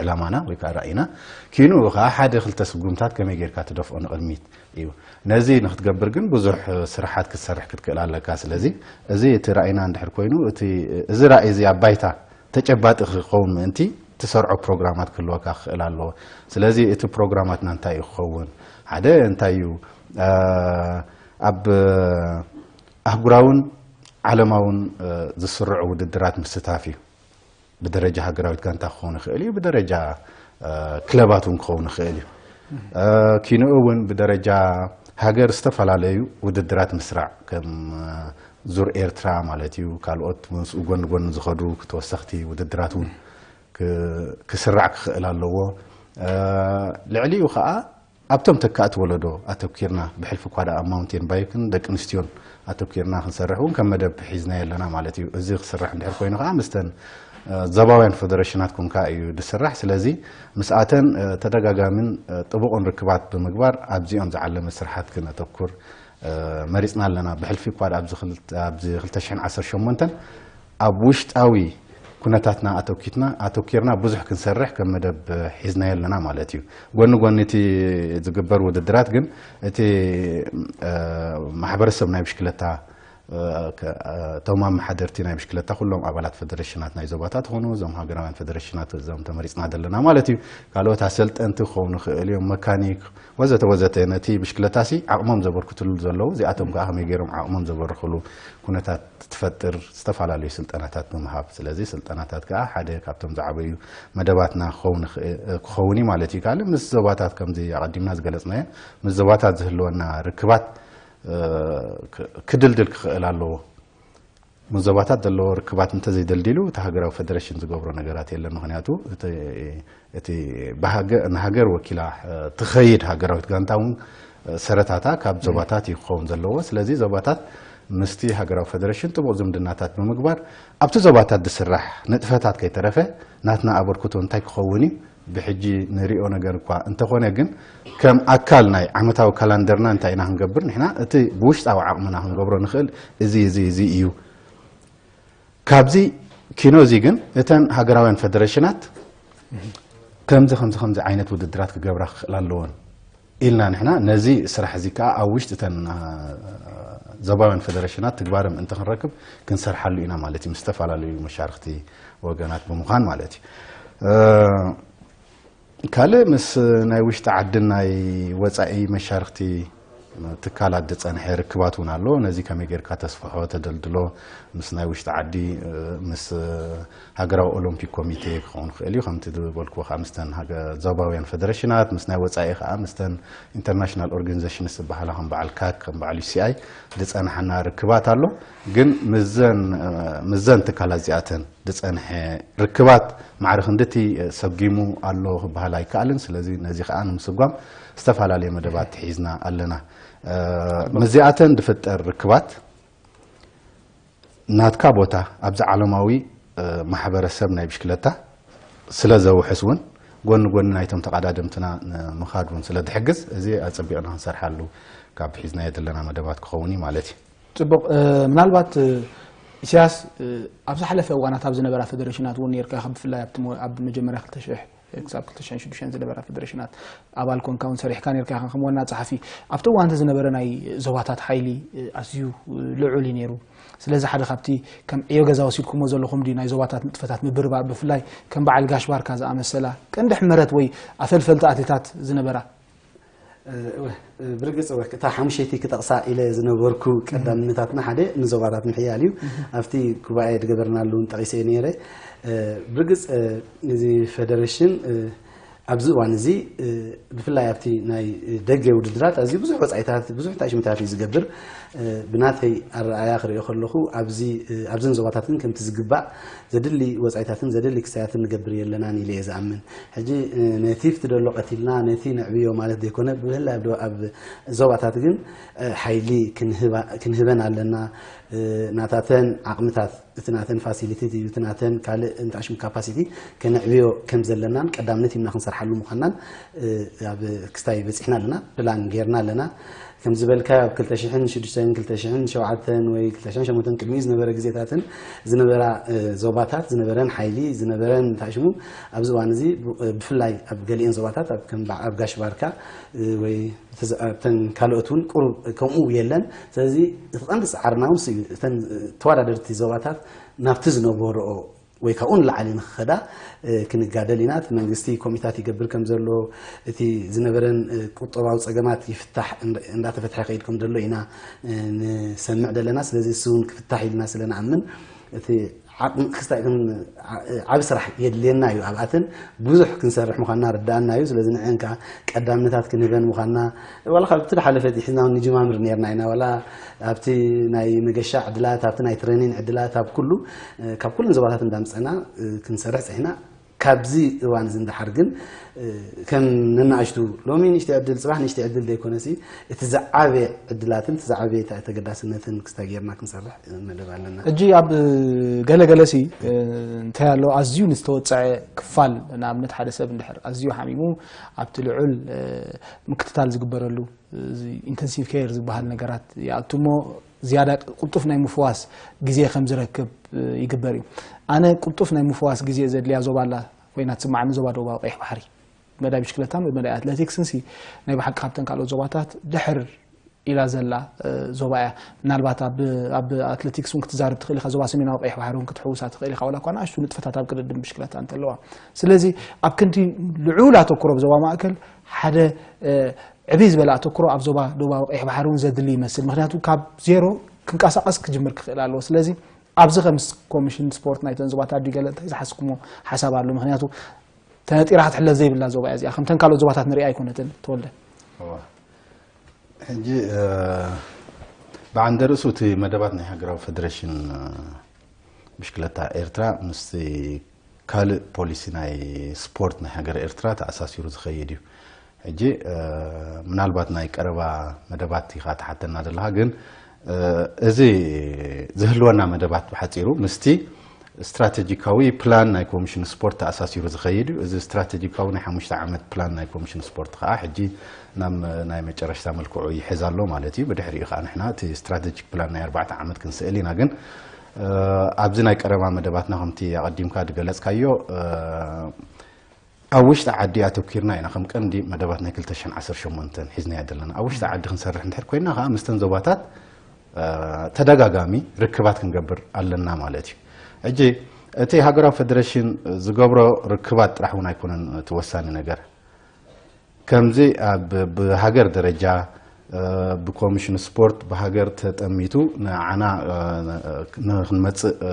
ዕላማና ወይ ከዓ ራእይና። ኪንኡ ከዓ ሓደ ክልተ ስጉምታት ከመይ ጌርካ ትደፍኦ ንቕድሚት እዩ። ነዚ ንክትገብር ግን ብዙሕ ስራሓት ክትሰርሕ ክትክእል ኣለካ። ስለዚ እዚ እቲ ራእይና እንድሕር ኮይኑ እቲ እዚ ራእይ እዚ ኣብ ባይታ ተጨባጢ ክኸውን ምእንቲ ትሰርዖ ፕሮግራማት ክህልወካ ክኽእል ኣለዎ። ስለዚ እቲ ፕሮግራማትና እንታይ እዩ ክኸውን? ሓደ እንታይ እዩ ኣብ ኣህጉራውን ዓለማውን ዝስርዑ ውድድራት ምስታፍ እዩ። ብደረጃ ሃገራዊት ጋንታ ክኸውን ይኽእል እዩ፣ ብደረጃ ክለባት እውን ክኸውን ይኽእል እዩ። ኪንኡ እውን ብደረጃ ሃገር ዝተፈላለዩ ውድድራት ምስራዕ ከም ዙር ኤርትራ ማለት እዩ፣ ካልኦት ምስኡ ጎኒ ጎኒ ዝኸዱ ተወሰኽቲ ውድድራት እውን ክስራዕ ክኽእል ኣለዎ። ልዕሊኡ ከዓ ኣብቶም ተካእቲ ወለዶ ኣተኪርና ብሕልፊ እኳ ደኣ ኣብ ማውንቴን ባይክን ደቂ ኣንስትዮን ኣተኪርና ክንሰርሕ እውን ከም መደብ ሒዝናዮ ኣለና ማለት እዩ። እዚ ክስራሕ እንድሕር ኮይኑ ከዓ ምስተን ዞባውያን ፈደረሽናት ኮንካ እዩ ዝስራሕ። ስለዚ ምስኣተን ተደጋጋምን ጥቡቕን ርክባት ብምግባር ኣብዚኦም ዝዓለመ ስራሓት ክነተኩር መሪፅና ኣለና። ብሕልፊ እኳ ኣብዚ ክልተ ሽሕን ዓሰርተ ሸሞንተን ኣብ ውሽጣዊ ኩነታትና ኣተኪትና ኣተኪርና ብዙሕ ክንሰርሕ ከም መደብ ሒዝናዮ ኣለና ማለት እዩ። ጎኒ ጎኒ እቲ ዝግበር ውድድራት ግን እቲ ማሕበረሰብ ናይ ብሽክለታ እቶም ኣመሓደርቲ ናይ ብሽክለታ ኩሎም ኣባላት ፈደረሽናት ናይ ዞባታት ኾኑ፣ እዞም ሃገራውያን ፈደረሽናት፣ እዞም ተመሪፅና ዘለና ማለት እዩ። ካልኦት ኣሰልጠንቲ ክኸውን ይኽእል እዮም፣ መካኒክ ወዘተ ወዘተ። ነቲ ብሽክለታሲ ዓቕሞም ዘበርክትሉ ዘለዉ፣ እዚኣቶም ከዓ ከመይ ገይሮም ዓቕሞም ዘበርክሉ ኩነታት ትፈጥር፣ ዝተፈላለዩ ስልጠናታት ብምሃብ። ስለዚ ስልጠናታት ከዓ ሓደ ካብቶም ዝዓበዩ መደባትና ክኸውን ይኽእል- ክኸውን እዩ ማለት እዩ። ካልእ ምስ ዞባታት፣ ከምዚ ኣቐዲምና ዝገለፅናዮ፣ ምስ ዞባታት ዝህልወና ርክባት ክድልድል ክኽእል ኣለዎ። ምስ ዞባታት ዘለዎ ርክባት እንተዘይደልዲሉ፣ እቲ ሃገራዊ ፈደረሽን ዝገብሮ ነገራት የለን። ምኽንያቱ እቲ- እቲ ብሃገ- ንሃገር ወኪላ ትኸይድ ሃገራዊት ጋንታ እውን ሰረታታ ካብ ዞባታት እዩ ክኸውን ዘለዎ። ስለዚ ዞባታት ምስቲ ሃገራዊ ፈደረሽን ጥቡቕ ዝምድናታት ብምግባር፣ ኣብቲ ዞባታት ዝስራሕ ንጥፈታት ከይተረፈ፣ ናትና ኣበርክቶ እንታይ ክኸውን እዩ ብሕጂ ንሪኦ ነገር እኳ እንተኾነ፣ ግን ከም ኣካል ናይ ዓመታዊ ካላንደርና እንታይ ኢና ክንገብር ንሕና፣ እቲ ብውሽጣዊ ዓቕምና ክንገብሮ ንኽእል እዚ እዚ እዚ እዩ። ካብዚ ኪኖ እዚ ግን እተን ሃገራውያን ፈደረሽናት ከምዚ ከምዚ ከምዚ ዓይነት ውድድራት ክገብራ ክኽእላ ኣለዎን ኢልና፣ ንሕና ነዚ ስራሕ እዚ ከዓ ኣብ ውሽጢ እተን ዞባውያን ፈደረሽናት ትግባረ ምእንቲ ክንረክብ ክንሰርሓሉ ኢና ማለት እዩ፣ ምስ ዝተፈላለዩ መሻርክቲ ወገናት ብምዃን ማለት እዩ። ካልእ ምስ ናይ ውሽጢ ዓድን ናይ ወፃኢ መሻርክቲ ትካላት ዝፀንሐ ርክባት እውን ኣሎ። ነዚ ከመይ ጌርካ ተስፍሖ፣ ተደልድሎ፣ ምስ ናይ ውሽጢ ዓዲ፣ ምስ ሃገራዊ ኦሎምፒክ ኮሚቴ ክኸውን ክእል እዩ። ከምቲ ዝበልክዎ ከዓ ምስተን ዞባውያን ፈደረሽናት፣ ምስ ናይ ወፃኢ ከዓ ምስተን ኢንተርናሽናል ኦርጋኒዜሽንስ ዝበሃላ ከም በዓል ካክ፣ ከም በዓል ዩ ሲ ኣይ ዝፀንሓና ርክባት ኣሎ። ግን ምዘን ትካላት እዚኣተን ዝፀንሐ ርክባት ማዕረ ክንድቲ ሰጊሙ ኣሎ ክበሃል ኣይከኣልን። ስለዚ ነዚ ከዓ ንምስጓም ዝተፈላለየ መደባት ሒዝና ኣለና። ምስዚኣተን ዝፍጠር ርክባት ናትካ ቦታ ኣብዚ ዓለማዊ ማሕበረሰብ ናይ ብሽክለታ ስለ ዘውሕስ እውን፣ ጎኒ ጎኒ ናይቶም ተቐዳደምትና ንምኻድ እውን ስለ ዝሕግዝ፣ እዚ ኣጸቢቕና ክንሰርሓሉ ካብ ሒዝናዮ ዘለና መደባት ክኸውን እዩ ማለት እዩ። ጽቡቕ። ምናልባት ኢሳያስ፣ ኣብ ዝሓለፈ እዋናት ኣብ ዝነበራ ፈደረሽናት እውን ኔርካ ኢኻ፣ ብፍላይ ኣብቲ መ- ኣብ መጀመርያ ክልተ ሽሕ ክሳብ ክልተ ሽሕን ሽዱሽተን ዝነበራ ፈደረሽናት ኣባል ኮንካ እውን ሰሪሕካ ኔርካ ኢኻ ከም ዋና ጸሓፊ። ኣብቲ እዋን እቲ ዝነበረ ናይ ዞባታት ሓይሊ ኣዝዩ ልዑል እዩ ነይሩ። ስለዚ ሓደ ካብቲ ከም ዕዮ ገዛ ወሲድኩሞ ዘለኹም ድዩ ናይ ዞባታት ንጥፈታት ምብርባር፣ ብፍላይ ከም በዓል ጋሽ ባርካ ዝኣመሰላ ቀንዲ ሕመረት ወይ ኣፈልፈልቲ ኣትሌታት ዝነበራ? ብርግጽ እወ፣ እታ ሓሙሸይቲ ክጠቕሳ ኢለ ዝነበርኩ ቀዳምነታትና ሓደ ንዞባታት ምሕያል እዩ። ኣብቲ ጉባኤ ዝገበርናሉ እውን ጠቒሰ ነይረ። ብርግጽ እዚ ፈደረሽን ኣብዚ እዋን እዚ ብፍላይ ኣብቲ ናይ ደገ ውድድራት ኣዝዩ ብዙሕ ወጻኢታት፣ ብዙሕ ታሽምታት እዩ ዝገብር። ብናተይ ኣረኣያ ክሪኦ ከለኹ ኣብዚ ኣብዘን ዞባታትን ከምቲ ዝግባእ ዘድሊ ወጻኢታትን ዘድሊ ክስታያትን ንገብር የለናን ኢለ እየ ዝኣምን። ሕጂ ነቲ ፍትደሎ ቀቲልና ነቲ ነዕብዮ ማለት ዘይኮነ፣ ብፍላይ ኣብ ዞባታት ግን ሓይሊ ክንህበን ኣለና። ናታተን ዓቕምታት፣ እቲ ናተን ፋሲሊቲ እዩ፣ እቲ ናተን ካልእ እንታይ ሽም ካፓሲቲ ከነዕብዮ ከም ዘለናን ቀዳምነት ኢልና ክንሰርሓሉ ምዃንናን ኣብ ክስታይ በጺሕና ኣለና፣ ፕላን ጌርና ኣለና። ከም ዝበልካ ኣብ ክልተ ሽሕን ሽዱሽተን ክልተ ሽሕን ሸውዓተን ወይ ክልተ ሽሕን ሸሞንተን ቅድሚኡ ዝነበረ ግዜታትን ዝነበራ ዞባታት ዝነበረን ሓይሊ ዝነበረን እንታይ ሽሙ ኣብዚ እዋን እዚ ብፍላይ ኣብ ገሊኤን ዞባታት ኣብ ከም ኣብ ጋሽ ባርካ ወይ ተን ካልኦት እውን ቁሩብ ከምኡ የለን። ስለዚ እቲ ቀንዲ ፃዕርና እውን እሱ እዩ። እተን ተወዳደርቲ ዞባታት ናብቲ ዝነበረኦ ወይ ካብኡ ንላዕሊ ንክኸዳ ክንጋደል ኢና። እቲ መንግስቲ ኮሚታት ይገብር ከም ዘሎ፣ እቲ ዝነበረን ቁጠባዊ ፀገማት ይፍታሕ እንዳተፈትሐ ከይድ ከም ዘሎ ኢና ንሰምዕ ዘለና። ስለዚ እሱ እውን ክፍታሕ ኢልና ስለ ንኣምን እቲ ዓቕሚ ክስታይ ዓብ ስራሕ የድልየና እዩ። ኣብኣተን ብዙሕ ክንሰርሕ ምዃንና ርዳኣና እዩ። ስለዚ ንዐን ከዓ ቀዳምነታት ክንህበን ምዃንና ዋላ ካብቲ ዝሓለፈ ሒዝና እውን ንጅማምር ነርና ኢና። ዋላ ኣብቲ ናይ መገሻ ዕድላት፣ ኣብቲ ናይ ትሬኒን ዕድላት፣ ኣብ ኩሉ ካብ ኩለን ዞባታት እንዳምፀና ክንሰርሕ ፀሒና። ካብዚ እዋን እዚ እንዳሓር ግን ከም ነናእሽቱ ሎሚ ንእሽተይ ዕድል ፅባሕ ንእሽተይ ዕድል ዘይኮነሲ እቲ ዝዓበየ ዕድላትን እቲ ዝዓበየ ተገዳስነትን ክስታይ ጌርና ክንሰርሕ መደብ ኣለና። ሕጂ ኣብ ገለገለ ሲ እንታይ ኣሎ ኣዝዩ ንዝተወፀዐ ክፋል ንኣብነት ሓደ ሰብ እንድሕር ኣዝዩ ሓሚሙ ኣብቲ ልዑል ምክትታል ዝግበረሉ ኢንተንሲቭ ኬር ዝበሃል ነገራት ይኣቱ እሞ ዝያዳ ቅልጡፍ ናይ ምፍዋስ ግዜ ከም ዝረክብ ይግበር እዩ። ኣነ ቅልጡፍ ናይ ምፍዋስ ግዜ ዘድልያ ዞባ ኣላ ኮይና ትስማዓኒ ዞባ ደቡባዊ ቀይሕ ባሕሪ። ብመዳይ ብሽክለታን ብመዳይ ኣትሌቲክስን ሲ ናይ ብሓቂ ካብተን ካልኦት ዞባታት ድሕር ኢላ ዘላ እ፣ ዞባ እያ። ምናልባት ኣብ ኣብ ኣትሌቲክስ እውን ክትዛረብ ትኽእል ኢኻ፣ ዞባ ሰሜናዊ ቀይሕ ባሕሪ እውን ክትሕውሳ ትኽእል ኢኻ፣ ዋላ እኳ ንኣሽቱ ንጥፈታት ኣብ ቅድድም ብሽክለታ እንተለዋ። ስለዚ ኣብ ክንዲ ልዑል ኣተኩሮ ኣብ ዞባ ማእከል ሓደ እ፣ ዕብይ ዝበለ ኣተኩሮ ኣብ ዞባ ደቡባዊ ቀይሕ ባሕሪ እውን ዘድሊ ይመስል። ምክንያቱ ካብ ዜሮ ክንቀሳቐስ ክጅምር ክኽእል ኣለዎ። ስለዚ ኣብዚ ከምስ ኮሚሽን ስፖርት ናይተን ዞባታት ድዩ ገለ እንታይ ዝሓስኩሞ ሓሳብ ኣሎ? ምክንያቱ ተነጢራ ክትሕለፍ ዘይብላ ዞባ እያ እዚኣ። ከምተን ካልኦት ዞባታት ንሪኣ ኣይኮነትን፣ ተወልደ። እዋ። ሕጂ እ፣ ብዓንደ ርእሱ እቲ መደባት ናይ ሃገራዊ ፌደሬሽን እ፣ ብሽክለታ ኤርትራ ምስቲ ካልእ ፖሊሲ ናይ ስፖርት ናይ ሃገር ኤርትራ ተኣሳሲሩ ዝኸይድ እዩ። ሕጂ እ፣ ምናልባት ናይ ቀረባ መደባት ኢኻ ትሓተና ዘለኻ፣ ግን እ፣ እዚ ዝህልወና መደባት ብሓፂሩ ምስቲ ስትራቴጂካዊ ፕላን ናይ ኮሚሽን ስፖርት ተኣሳሲሩ ዝኸይድ እዩ። እዚ ስትራቴጂካዊ ናይ ሓሙሽተ ዓመት ፕላን ናይ ኮሚሽን ስፖርት ከዓ ሕጂ ናብ ናይ መጨረሽታ መልክዑ ይሕዝ ኣሎ ማለት እዩ። ብድሕሪኡ ከዓ ንሕና እቲ ስትራቴጂክ ፕላን ናይ ኣርባዕተ ዓመት ክንስእል ኢና። ግን እ፣ ኣብዚ ናይ ቀረባ መደባትና ከምቲ ኣቐዲምካ ዝገለፅካዮ እ፣ ኣብ ውሽጢ ዓዲ ኣተኪርና ኢና ከም ቀንዲ መደባት ናይ ክልተ ሽሕን ዓሰርተ ሸሞንተን ሒዝናዮ ዘለና። ኣብ ውሽጢ ዓዲ ክንሰርሕ እንድሕር ኮይና ከዓ ምስተን ዞባታት እ፣ ተደጋጋሚ ርክባት ክንገብር ኣለና ማለት እዩ። ሕጂ እቲ ሃገራዊ ፌደሬሽን ዝገብሮ ርክባት ጥራሕ እውን ኣይኮነን እቲ ወሳኒ ነገር። ከምዚ ኣብ ብሃገር ደረጃ እ፣ ብኮሚሽን ስፖርት ብሃገር ተጠሚቱ ንዓና እ፣ ንክንመፅእ እ፣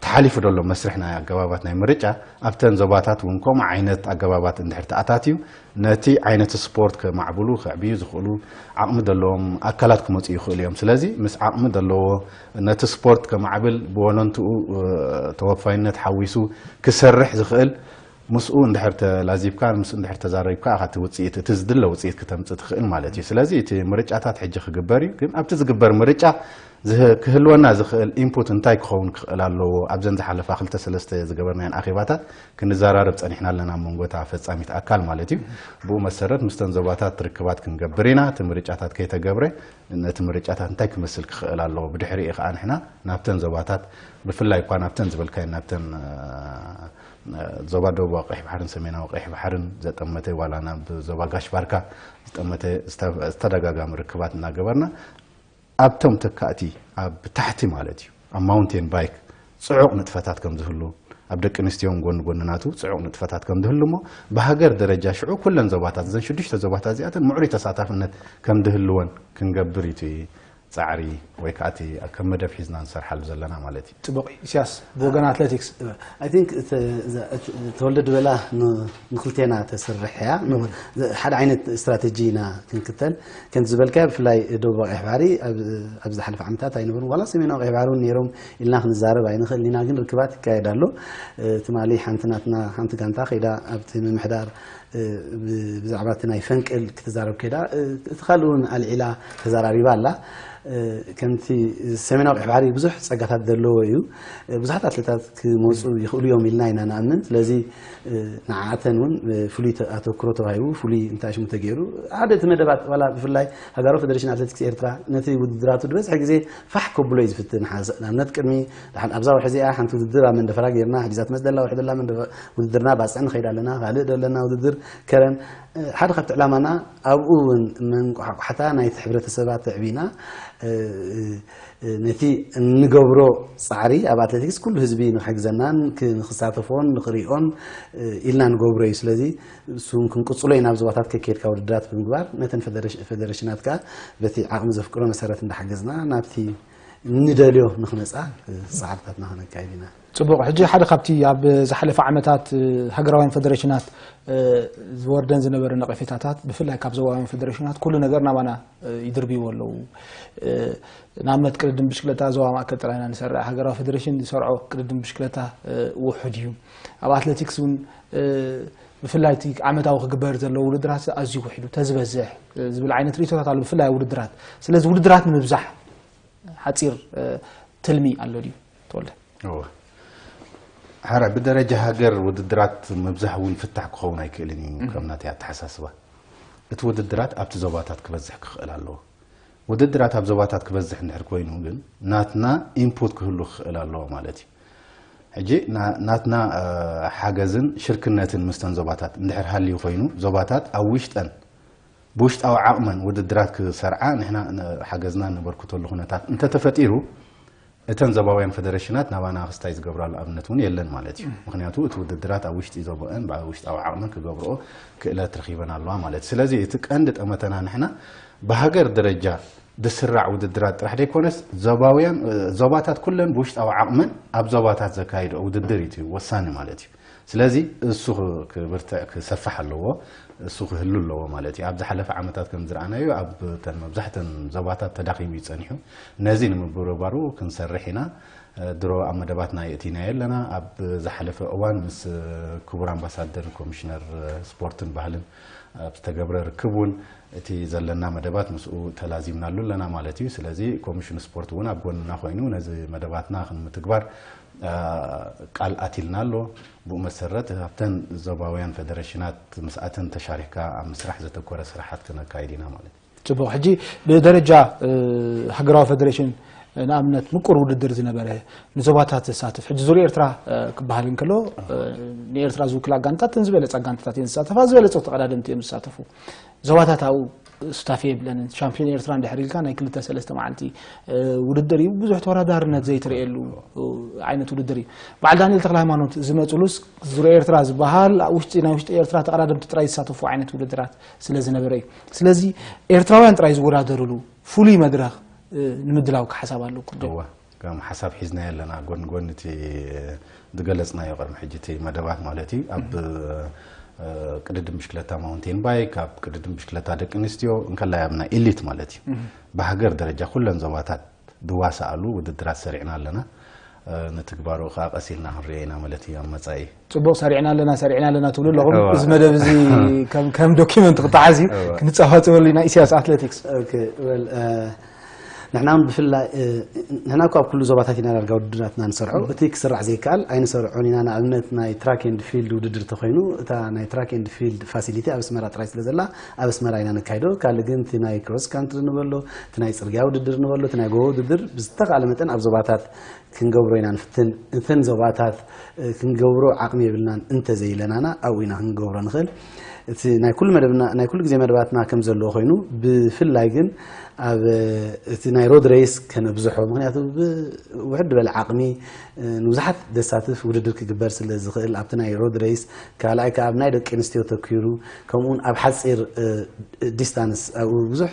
ተሓሊፉ ዘሎ መስርሕ ናይ ኣገባባት ናይ ምርጫ ኣብተን ዞባታት እውን ከምኡ ዓይነት ኣገባባት እንድሕር ተኣታትዩ ነቲ ዓይነት ስፖርት ከማዕብሉ ከዕብዩ ዝኽእሉ ዓቕሚ ዘለዎም ኣካላት ክመፁ ይኽእሉ እዮም። ስለዚ ምስ ዓቕሚ ዘለዎ ነቲ ስፖርት ከማዕብል ብወለንትኡ እ፣ ተወፋይነት ሓዊሱ ክሰርሕ ዝኽእል ምስኡ እንድሕር ተላዚብካ ምስኡ እንድሕር ተዛረብካ ኢኻ እቲ ውፅኢት እቲ ዝድለ ውፅኢት ክተምፅእ ትኽእል ማለት እዩ። ስለዚ እቲ ምርጫታት ሕጂ ክግበር እዩ። ግን ኣብቲ ዝግበር ምርጫ ዝህ- ክህልወና ዝኽእል ኢንፑት እንታይ ክኸውን ክኽእል ኣለዎ? ኣብዘን ዝሓለፋ ክልተ ሰለስተ ዝገበርናየን ኣኼባታት ክንዘራረብ ፀኒሕና ኣለና ኣብ መንጎታ ፈፃሚት ኣካል ማለት እዩ። ብኡ መሰረት ምስተን ዞባታት ርክባት ክንገብር ኢና። እቲ ምርጫታት ከይተገብረ ነቲ ምርጫታት እንታይ ክመስል ክኽእል ኣለዎ? ብድሕሪኡ ከዓ ንሕና ናብተን ዞባታት ብፍላይ እኳ ናብተን ዝበልካየን ናብተን እ፣ እ፣ ዞባ ደቡባዊ ቀይሕ ባሕርን ሰሜናዊ ቀይሕ ባሕርን ዘጠመተ ዋላ ናብ ዞባ ጋሽ ባርካ ዝጠመተ ዝተ- ዝተደጋጋሚ ርክባት እናገበርና ኣብቶም ተካእቲ ኣብ ታሕቲ ማለት እዩ ኣብ ማውንቴን ባይክ ፅዑቕ ንጥፈታት ከም ዝህሉ ኣብ ደቂ ኣንስትዮን ጎኒ ጎኒ ናቱ ፅዑቕ ንጥፈታት ከም ዝህሉ እሞ ብሃገር ደረጃ ሽዑ ኩለን ዞባታት እዘን ሽዱሽተ ዞባታት እዚኣተን ምዕሩይ ተሳታፍነት ከም ዝህልወን ክንገብር እዩ እቲ ፃዕሪ ወይ ከዓ እቲ ከም መደብ ሒዝና ንሰርሓሉ ዘለና ማለት እዩ። ፅቡቕ ኢሳያስ፣ ብወገን ኣትሌቲክስ I think ተወልደ ዝበላ ንክልቴና ተስርሕ እያ። ሓደ ዓይነት ስትራቴጂ ኢና ክንክተል ከምቲ ዝበልካዮ ብፍላይ ደቡብ ቀይሕ ባሕሪ ኣብ ዝሓለፈ ዓመታት ኣይነበሩን ዋላ ሰሜናዊ ቀይሕ ባሕሪ እውን ነይሮም ኢልና ክንዛረብ ኣይንኽእል ኢና። ግን ርክባት ይካየድ ኣሎ። ትማሊ ሓንቲ ናትና ሓንቲ ጋንታ ከይዳ ኣብቲ ምምሕዳር ብዛዕባ እቲ ናይ ፈንቅል ክትዛረብ ከይዳ እቲ ካልእ እውን ኣልዒላ ተዛራሪባ ኣላ። ከምቲ ሰሜናዊ ቀይሕ ባሕሪ ብዙሕ ፀጋታት ዘለዎ እዩ። ብዙሓት ኣትሌታት ክመፁ ይኽእሉ እዮም ኢልና ኢና ንኣምን። ስለዚ ንዓኣተን እውን ፍሉይ ኣተኩሮ ተዋሂቡ ፍሉይ እንታይ ሽሙ ተገይሩ ሓደ እቲ መደባት ዋላ ብፍላይ ሃገራዊ ፌደሬሽን ኣትሌቲክስ ኤርትራ ነቲ ውድድራቱ ዝበዝሐ ግዜ ፋሕ ከብሎ እዩ ዝፍትን። ንኣብነት ቅድሚ ኣብዛ ወርሒ እዚኣ ሓንቲ ውድድር ኣብ መንደፈራ ገይርና ሕጂ እዛ ትመፅእ ዘላ ወርሒ ዘላ ውድድርና ባፅዕ ንኸይድ ኣለና ካልእ ዘለና ውድድር ከረን ሓደ ካብቲ ዕላማና ኣብኡ እውን መንቋሕቋሕታ ናይቲ ሕብረተሰባት ኣዕቢና ነቲ እንገብሮ ፃዕሪ ኣብ ኣትሌቲክስ ኩሉ ህዝቢ ንክሕግዘናን ንክሳተፎን ንክሪኦን ኢልና ንገብሮ እዩ። ስለዚ እሱን ክንቅፅሎ ኢና ኣብ ዞባታት ከይከድካ ውድድራት ብምግባር ነተን ፌደሬሽናት ከዓ በቲ ዓቕሚ ዘፍቅዶ መሰረት እንዳሓገዝና ናብቲ ንደልዮ ንክመፃ ፃዕርታትና ከነካይድ ኢና። ፅቡቕ። ሕጂ ሓደ ካብቲ ኣብ ዝሓለፈ ዓመታት ሃገራውያን ፌደሬሽናት ዝወርደን ዝነበረ ነቐፌታታት ብፍላይ ካብ ዞባውያን ፌደሬሽናት ኩሉ ነገር ናባና ይድርብይዎ ኣለዉ። ንኣብነት ቅድድም ብሽክለታ ዞባ ማእከል ጥራይና ንሰርዕ ሃገራዊ ፌደሬሽን ዝሰርዖ ቅድድም ብሽክለታ ውሑድ እዩ። ኣብ ኣትሌቲክስ እውን ብፍላይ እቲ ዓመታዊ ክግበር ዘለዎ ውድድራት ኣዝዩ ውሒዱ ተዝበዝሕ ዝብል ዓይነት ርእቶታት ኣሎ። ብፍላይ ኣብ ውድድራት ስለዚ ውድድራት ንምብዛሕ ሓፂር ትልሚ ኣሎ ድዩ ተወልደ? እወ። ሓራ ብደረጃ ሃገር ውድድራት ምብዛሕ እውን ፍታሕ ክኸውን ኣይክእልን እዩ ከም ናተይ ኣተሓሳስባ። እቲ ውድድራት ኣብቲ ዞባታት ክበዝሕ ክኽእል ኣለዎ። ውድድራት ኣብ ዞባታት ክበዝሕ እንድሕር ኮይኑ ግን ናትና ኢንፑት ክህሉ ክኽእል ኣለዎ ማለት እዩ። ሕጂ ናትና ሓገዝን ሽርክነትን ምስተን ዞባታት እንድሕር ሃልዩ ኮይኑ ዞባታት ኣብ ውሽጠን ብውሽጣዊ ዓቕመን ውድድራት ክሰርዓ ንሕና ሓገዝና ነበርክተሉ ኩነታት እንተተፈጢሩ፣ እተን ዞባውያን ፌደሬሽናት ናባና ክስታይ ዝገብራሉ ኣብነት እውን የለን ማለት እዩ። ምክንያቱ እቲ ውድድራት ኣብ ውሽጢ ዞባአን ብውሽጣዊ ዓቕመን ክገብርኦ ክእለት ረኺበን ኣለዋ ማለት እዩ። ስለዚ እቲ ቀንዲ ጠመተና ንሕና ብሃገር ደረጃ ዝስራዕ ውድድራት ጥራሕ ዘይኮነስ፣ ዞባውያን ዞባታት ኩለን ብውሽጣዊ ዓቕመን ኣብ ዞባታት ዘካይድኦ ውድድር እዩ ወሳኒ ማለት እዩ። ስለዚ እሱ ክብርትዕ ክሰፍሕ ኣለዎ፣ እሱ ክህሉ ኣለዎ ማለት እዩ። ኣብ ዝሓለፈ ዓመታት ከም ዝረኣናዮ ኣብ ተን መብዛሕተን ዞባታት ተዳኺሙ እዩ ጸኒሑ። ነዚ ንምብርባሩ ክንሰርሕ ኢና። ድሮ ኣብ መደባትና የእቲናዮ ኣለና። ኣብ ዝሓለፈ እዋን ምስ ክቡር ኣምባሳደር ኮሚሽነር ስፖርትን ባህልን ኣብ ዝተገብረ ርክብ እውን እቲ ዘለና መደባት ምስኡ ተላዚምናሉ ኣለና ማለት እዩ። ስለዚ ኮሚሽን ስፖርት እውን ኣብ ጎንና ኮይኑ ነዚ መደባትና ክንምትግባር ቃል ኣቲልና ኣሎ። ብኡ መሰረት ኣብተን ዞባውያን ፌደሬሽናት ምስኣተን ተሻሪሕካ ኣብ ምስራሕ ዘተኮረ ስራሓት ክነካይድ ኢና ማለት እዩ። ጽቡቕ። ሕጂ ብደረጃ ሃገራዊ ፌደሬሽን ንኣብነት ምቁር ውድድር ዝነበረ ንዞባታት ዘሳትፍ፣ ሕጂ ዙር ኤርትራ ክበሃል እንከሎ ንኤርትራ ዝውክላ ጋንታት ዝበለጸ ጋንታት እየን ዝሳተፋ፣ ዝበለጸ ተቐዳደምቲ እዮም ዝሳተፉ። ዞባታት ኣብኡ ስታፍ የብለንን። ሻምፒዮን ኤርትራ እንድሕር ኢልካ ናይ ክልተ ሰለስተ መዓልቲ ውድድር እዩ። ብዙሕ ተወዳዳርነት ዘይትርእየሉ ዓይነት ውድድር እዩ። በዓል ዳንኤል ተክለ ሃይማኖት ዝመፅሉስ ዙር ኤርትራ ዝበሃል ውሽጢ ናይ ውሽጢ ኤርትራ ተቐዳደምቲ ጥራይ ዝሳተፉ ዓይነት ውድድራት ስለ ዝነበረ እዩ። ስለዚ ኤርትራውያን ጥራይ ዝወዳደርሉ ፍሉይ መድረኽ ንምድላው ክሓሳብ ኣለኩም። ከም ሓሳብ ሒዝናዮ ኣለና። ጎን ጎን እቲ ዝገለጽናዮ ቅድሚ ሕጂ እቲ መደባት ማለት እዩ። ኣብ ቅድድም ብሽክለታ ማውንቴን ባይክ፣ ኣብ ቅድድም ብሽክለታ ደቂ ኣንስትዮ እንከላይ ኣብ ናይ ኤሊት ማለት እዩ። ብሃገር ደረጃ ኩለን ዞባታት ድዋሳኣሉ ውድድራት ሰሪዕና ኣለና። ንትግባሩ ከዓ ቀሲልና ክንሪኦ ኢና ማለት እዩ ኣብ መጻኢ። ጽቡቕ፣ ሰሪዕና ኣለና፣ ሰሪዕና ኣለና ትብሉ ኣለኹም። እዚ መደብ እዚ ከም ዶኪመንት ክተሓዝ እዩ። ክንጻፋጽበሉ ኢና። ኢሳያስ፣ ኣትሌቲክስ። ንሕና እውን ብፍላይ ንሕና እኳ ኣብ ኩሉ ዞባታት ኢና ዳርጋ ውድድራትና ንሰርዖ። እቲ ክስራዕ ዘይከኣል ኣይንሰርዖን ኢና። ንኣብነት ናይ ትራክ ኤንድ ፊልድ ውድድር ተኮይኑ፣ እታ ናይ ትራክ ኤንድ ፊልድ ፋሲሊቲ ኣብ ኣስመራ ጥራይ ስለ ዘላ ኣብ ኣስመራ ኢና ነካይዶ። ካልእ ግን እቲ ናይ ክሮስ ካንትሪ ንበሎ፣ እቲ ናይ ጽርግያ ውድድር ንበሎ፣ እቲ ናይ ጎቦ ውድድር ብዝተኻለ መጠን ኣብ ዞባታት ክንገብሮ ኢና ንፍትን። እተን ዞባታት ክንገብሮ ዓቕሚ የብልናን እንተዘይለናና ኣብኡ ኢና ክንገብሮ ንኽእል። እቲ ናይ ኩሉ መደብና፣ ናይ ኩሉ ግዜ መደባትና ከም ዘለዎ ኮይኑ፣ ብፍላይ ግን ኣብ እቲ ናይ ሮድ ሬስ ከነብዝሖ። ምክንያቱ ብውሕድ ዝበለ ዓቕሚ ንብዙሓት ደሳትፍ ውድድር ክግበር ስለ ዝኽእል ኣብቲ ናይ ሮድ ሬስ፣ ካልኣይ ከዓ ኣብ ናይ ደቂ ኣንስትዮ ተኪሩ፣ ከምኡውን ኣብ ሓፂር ዲስታንስ ኣብኡ ብዙሕ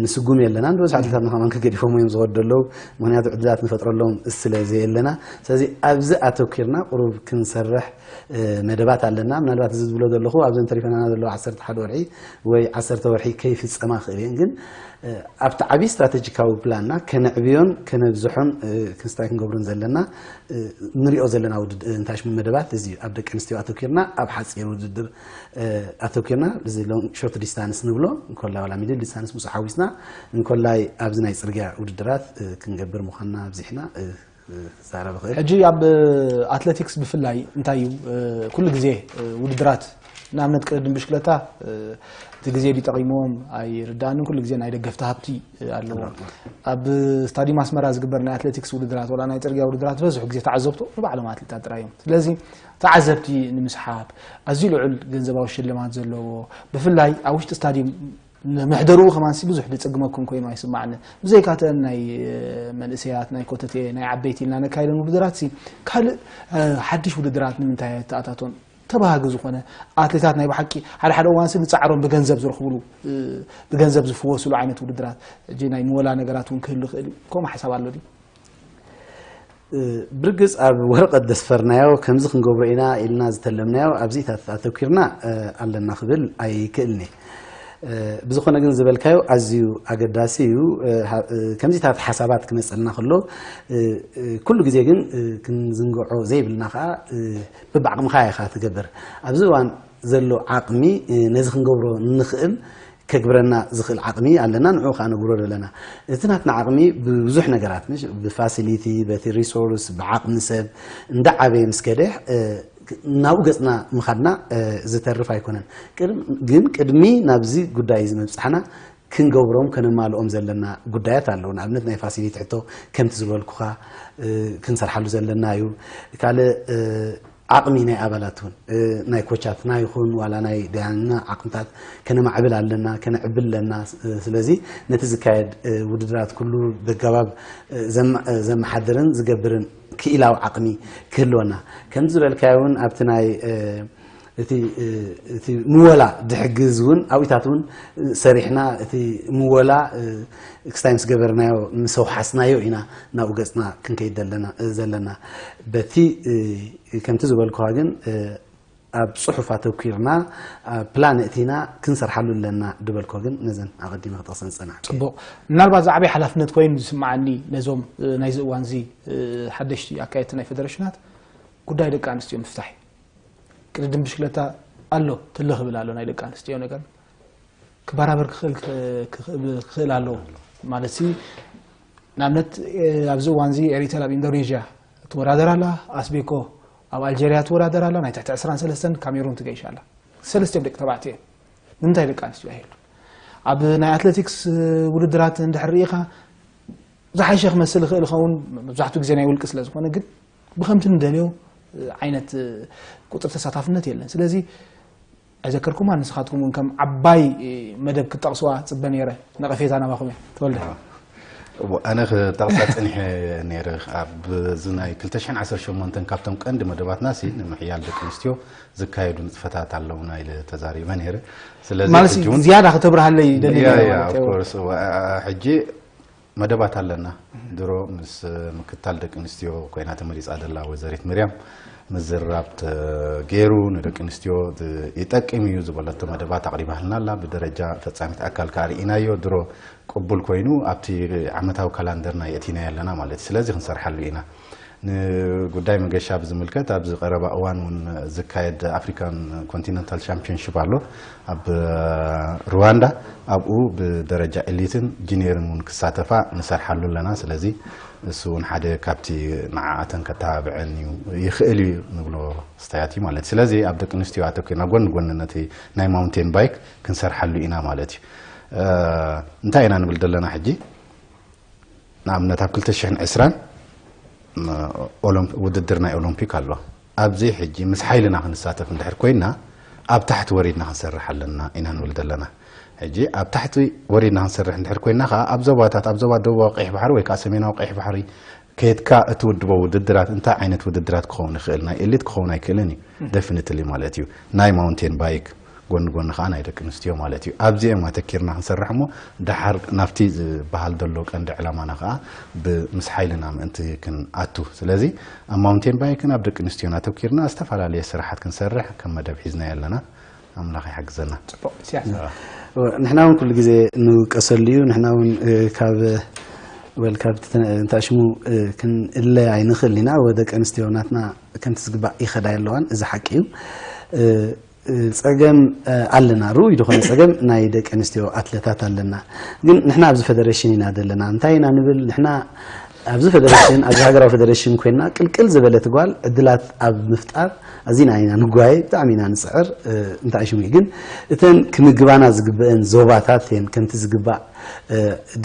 ንስጉም የለናን። ብዙሕ ኣትሌታትና ከማን ክገዲፎም እዮም ዝወዱ ኣለዉ። ምክንያቱ ዕድላት ንፈጥረሎም ስለ ዘየለና። ስለዚ ኣብዚ ኣተኪርና ቁሩብ ክንሰርሕ መደባት ኣለና። ምናልባት እዚ ዝብሎ ዘለኹ ኣብዘን ተሪፈናና ዘለዋ ዓሰርተ ሓደ ወርሒ ወይ ዓሰርተ ወርሒ ከይፍጸማ ክእል እየን። ግን ኣብቲ ዓብዪ ስትራቴጂካዊ ፕላንና ከነዕብዮን ከነብዝሖን ክስታይ ክንገብሩን ዘለና ንሪኦ ዘለና ውድድ-፣ እንታይ ሽሙ መደባት እዚ እዩ። ኣብ ደቂ ኣንስትዮ ኣተኪርና ኣብ ሓፂር ውድድር ኣተኪርና እዚ ሎንግ፣ ሾርት ዲስታንስ ንብሎ እንኮላ ዋላ ሚድል ዲስታንስ ምስ ሓዊስና እንኮላይ ኣብዚ ናይ ፅርግያ ውድድራት ክንገብር ምዃንና ኣብዚሕና ክዛረብ እኽእል። ሕጂ ኣብ ኣትሌቲክስ ብፍላይ እንታይ እዩ ኩሉ ግዜ ውድድራት ንኣብነት ቅድድም ብሽክለታ እቲ ግዜ ድዩ ጠቒምዎም ኣይርዳእንን፣ ኩሉ ግዜ ናይ ደገፍቲ ሃብቲ ኣለዎ። ኣብ ስታዲየም ኣስመራ ዝግበር ናይ ኣትሌቲክስ ውድድራት ዋላ ናይ ፅርግያ ውድድራት ዝበዝሑ ግዜ ተዓዘብቶ ንባዕሎም ኣትሌታት ጥራይ እዮም። ስለዚ ተዓዘብቲ ንምስሓብ ኣዝዩ ልዑል ገንዘባዊ ሽልማት ዘለዎ፣ ብፍላይ ኣብ ውሽጢ ስታዲየም ንመሕደርኡ ከማንሲ ብዙሕ ድጽግመኩም ኮይኑ ኣይስማዕንን። ብዘይካተን ናይ መንእሰያት፣ ናይ ኮተቴ፣ ናይ ዓበይቲ ኢልና ነካይደን ውድድራት ሲ ካልእ ሓድሽ ውድድራት ንምንታይ ኣይተኣታቶን? ተባሃጊ ዝኾነ ኣትሌታት ናይ ብሓቂ ሓደ ሓደ እዋንሲ ንጻዕሮም ብገንዘብ ዝረኽብሉ፣ ብገንዘብ ዝፍወስሉ ዓይነት ውድድራት፣ ሕጂ ናይ ምወላ ነገራት እውን ክህሉ ይኽእል እዩ። ከምኡ ሓሳብ ኣሎ ድዩ? ብርግጽ ኣብ ወረቐት ደስፈርናዮ ከምዚ ክንገብሮ ኢና ኢልና ዝተለምናዮ ኣብዚታት ኣተኪርና ኣለና ክብል ኣይክእልኒ። ብዝኾነ ግን ዝበልካዮ ኣዝዩ ኣገዳሲ እዩ። ከምዚታት ሓሳባት ክመጸልና ከሎ ኩሉ ግዜ ግን ክንዝንግዖ ዘይብልና ከኣ ብባዕቕምኻ ኢኻ ትገብር። ኣብዚ እዋን ዘሎ ዓቕሚ ነዚ ክንገብሮ ንኽእል ከግብረና ዝኽእል ዓቕሚ ኣለና፣ ንዕኡ ከኣ ነግብሮ ኣለና። እቲ ናትና ዓቕሚ ብብዙሕ ነገራት፣ ምሽ-፣ ብፋሲሊቲ፣ በቲ ሪሶርስ፣ ብዓቕሚ ሰብ እንዳዓበየ ምስ ከደ፣ እ፣ ናብኡ ገጽና ምኻድና፣ እ፣ ዝተርፍ ኣይኮነን። ቅድም-፣ ግን ቅድሚ ናብዚ ጉዳይ እዚ ምብጻሕና ክንገብሮም ከነማልኦም ዘለና ጉዳያት ኣለዉ። ንኣብነት ናይ ፋሲሊቲ ሕቶ ከምቲ ዝበልኩኻ፣ እ፣ ክንሰርሓሉ ዘለና እዩ። ካልእ፣ እ፣ ዓቕሚ ናይ ኣባላት እውን ናይ ኮቻትና ይኹን ዋላ ናይ ዳያንና ዓቕምታት ከነማዕብል ኣለና፣ ከነዕብል ኣለና። ስለዚ ነቲ ዝካየድ ውድድራት ኩሉ በጋባብ ዘመሓድርን ዝገብርን ክኢላዊ ዓቕሚ ክህልወና፣ ከምቲ ዝበልካዮ እውን ኣብቲ ናይ እቲ እቲ ምወላ ድሕግዝ እውን ኣብኢታት እውን ሰሪሕና እቲ ምወላ ክስታይ ምስ ገበርናዮ ምስ ኣውሓስናዮ ኢና ናብኡ ገፅና ክንከይድ ዘለና በቲ ከምቲ ዝበልኩኻ ግን ኣብ ፅሑፍ ኣተኪርና ፕላን እቲና ክንሰርሓሉ ኣለና ዝበልኮ ግን ነዘን ኣቐዲመ ክጠቕሰን ዝፀናሕኩ። ፅቡቕ። ምናልባት ዝዓበየ ሓላፍነት ኮይኑ ዝስምዓኒ ነዞም ናይዚ እዋን እዚ ሓደሽቲ ኣካየድቲ ናይ ፌደሬሽናት ጉዳይ ደቂ ኣንስትዮ ምፍታሕ እዩ። ቅድድም ብሽክለታ ኣሎ ትልኽ ብል ኣሎ ናይ ደቂ ኣንስትዮ ነገር ክበራበር ክኽእል ኣለዎ ማለት ሲ ንኣብነት ኣብዚ እዋን እዚ ኤሪተል ኣብ ኢንዶኔዥያ ትወዳደር ኣላ፣ ኣስቤኮ ኣብ ኣልጀርያ ትወዳደር ኣላ፣ ናይ ትሕቲ ዕስራን ሰለስተን ካሜሩን ትገይሽ ኣላ። ሰለስቲኦም ደቂ ተባዕትዮ እዮም። ንምንታይ ደቂ ኣንስትዮ ኣይህሉ? ኣብ ናይ ኣትሌቲክስ ውድድራት እንድሕር ርኢኻ ዝሓሸ ክመስል ይኽእል ይኸውን፣ መብዛሕትኡ ግዜ ናይ ውልቂ ስለ ዝኾነ፣ ግን ብከምቲ ንደልዮ ዓይነት ቁፅሪ ተሳታፍነት የለን። ስለዚ ኣይዘከርኩማ ንስኻትኩም እውን ከም ዓባይ መደብ ክትጠቕስዋ ፅበ ነይረ። ነቐፌታ ናባኹም እያ። ተወልደ። ኣነ ክጠቕሳ ፀኒሐ ነይረ ኣብዚ ናይ ክልተ ሽሕን ዓሰርተ ሸሞንተን ካብቶም ቀንዲ መደባትና ሲ ንምሕያል ደቂ ኣንስትዮ ዝካየዱ ንጥፈታት ኣለውና ኢለ ተዛሪበ ነይረ። ስለዚ ማለት ዝያዳ ከተብርሃለይ ደሊ ሕጂ መደባት ኣለና። ድሮ ምስ ምክታል ደቂ ኣንስትዮ ኮይና ተመሪፃ ዘላ ወይዘሪት ምርያም ምዝርራብ ተገይሩ ንደቂ ኣንስትዮ ይጠቅም እዩ ዝበለቶ መደባት ኣቕሪባልና ኣላ። ብደረጃ ፈፃሚት ኣካል ከዓ ርኢናዮ። ድሮ ቅቡል ኮይኑ ኣብቲ ዓመታዊ ካላንደርና የእቲናዮ ኣለና ማለት እዩ። ስለዚ ክንሰርሓሉ ኢና። ንጉዳይ መገሻ ብዝምልከት ኣብዚ ቀረባ እዋን እውን ዝካየድ ኣፍሪካን ኮንቲነንታል ቻምፒዮንሽፕ ኣሎ ኣብ ሩዋንዳ። ኣብኡ ብደረጃ ኤሊትን ጁኒየርን እውን ክሳተፋ ንሰርሓሉ ኣለና። ስለዚ እሱ እውን ሓደ ካብቲ ንዓኣተን ከተባብዐን እዩ ይኽእል እዩ ንብሎ ስተያት እዩ ማለት እዩ። ስለዚ ኣብ ደቂ ኣንስትዮ ኣተኪርና ጎኒ ጎኒ ነቲ ናይ ማውንቴን ባይክ ክንሰርሓሉ ኢና ማለት እዩ። እንታይ ኢና ንብል ዘለና ሕጂ? ንኣብነት ኣብ ክልተ ሽሕን ዕስራን ውድድር ናይ ኦሎምፒክ ኣሎ። ኣብዚ ሕጂ ምስ ሓይልና ክንሳተፍ እንድሕር ኮይና ኣብ ታሕቲ ወሪድና ክንሰርሕ ኣለና ኢና ንብል ዘለና። ሕጂ ኣብ ታሕቲ ወሪድና ክንሰርሕ እንድሕር ኮይና ከዓ ኣብ ዞባታት ኣብ ዞባ ደቡባዊ ቀይሕ ባሕሪ ወይ ከዓ ሰሜናዊ ቀይሕ ባሕሪ ከየድካ እትውድቦ ውድድራት እንታይ ዓይነት ውድድራት ክኸውን ይኽእል? ናይ ኤሊት ክኸውን ኣይክእልን እዩ ደፊኒትሊ ማለት እዩ። ናይ ማውንቴን ባይክ ጎኒ ጎኒ ከዓ ናይ ደቂ ኣንስትዮ ማለት እዩ። ኣብዚኦም ኣተኪርና ክንሰርሕ እሞ ደሓር ናብቲ ዝበሃል ዘሎ ቀንዲ ዕላማና ከዓ ብምስ ሓይልና ምእንቲ ክንኣቱ። ስለዚ ኣብ ማውንቴን ባይክን ኣብ ደቂ ኣንስትዮን ኣተኪርና ዝተፈላለየ ስራሓት ክንሰርሕ ከም መደብ ሒዝናዮ ኣለና። ኣምላኽ ይሓግዘና። ፅቡቅ። ኢሳያስ። ንሕና እውን ኩሉ ግዜ ንውቀሰሉ እዩ። ንሕና እውን ካብ ወል ካብቲ እንታ ሽሙ ክንእለ ኣይንኽእል ኢና። ወደ ደቂ ኣንስትዮ ናትና ከምቲ ዝግባእ ይኸዳ ኣለዋን እዚ ሓቂ እዩ። ጸገም ኣለና፣ ርኡይ ዝኾነ ጸገም ናይ ደቂ ኣንስትዮ ኣትለታት ኣለና። ግን ንሕና ኣብዚ ፌደሬሽን ኢና ዘለና። እንታይ ኢና ንብል ንሕና ኣብዚ ፌደሬሽን ኣብዚ ሃገራዊ ፌደሬሽን ኮይና ቅልቅል ዝበለት ጓል ዕድላት ኣብ ምፍጣር ኣዚና ኢና ንጓየ፣ ብጣዕሚ ኢና ንፅዕር። እንታይ ሽሙ ግን እተን ክምግባና ዝግበአን ዞባታት እየን ከምቲ ዝግባእ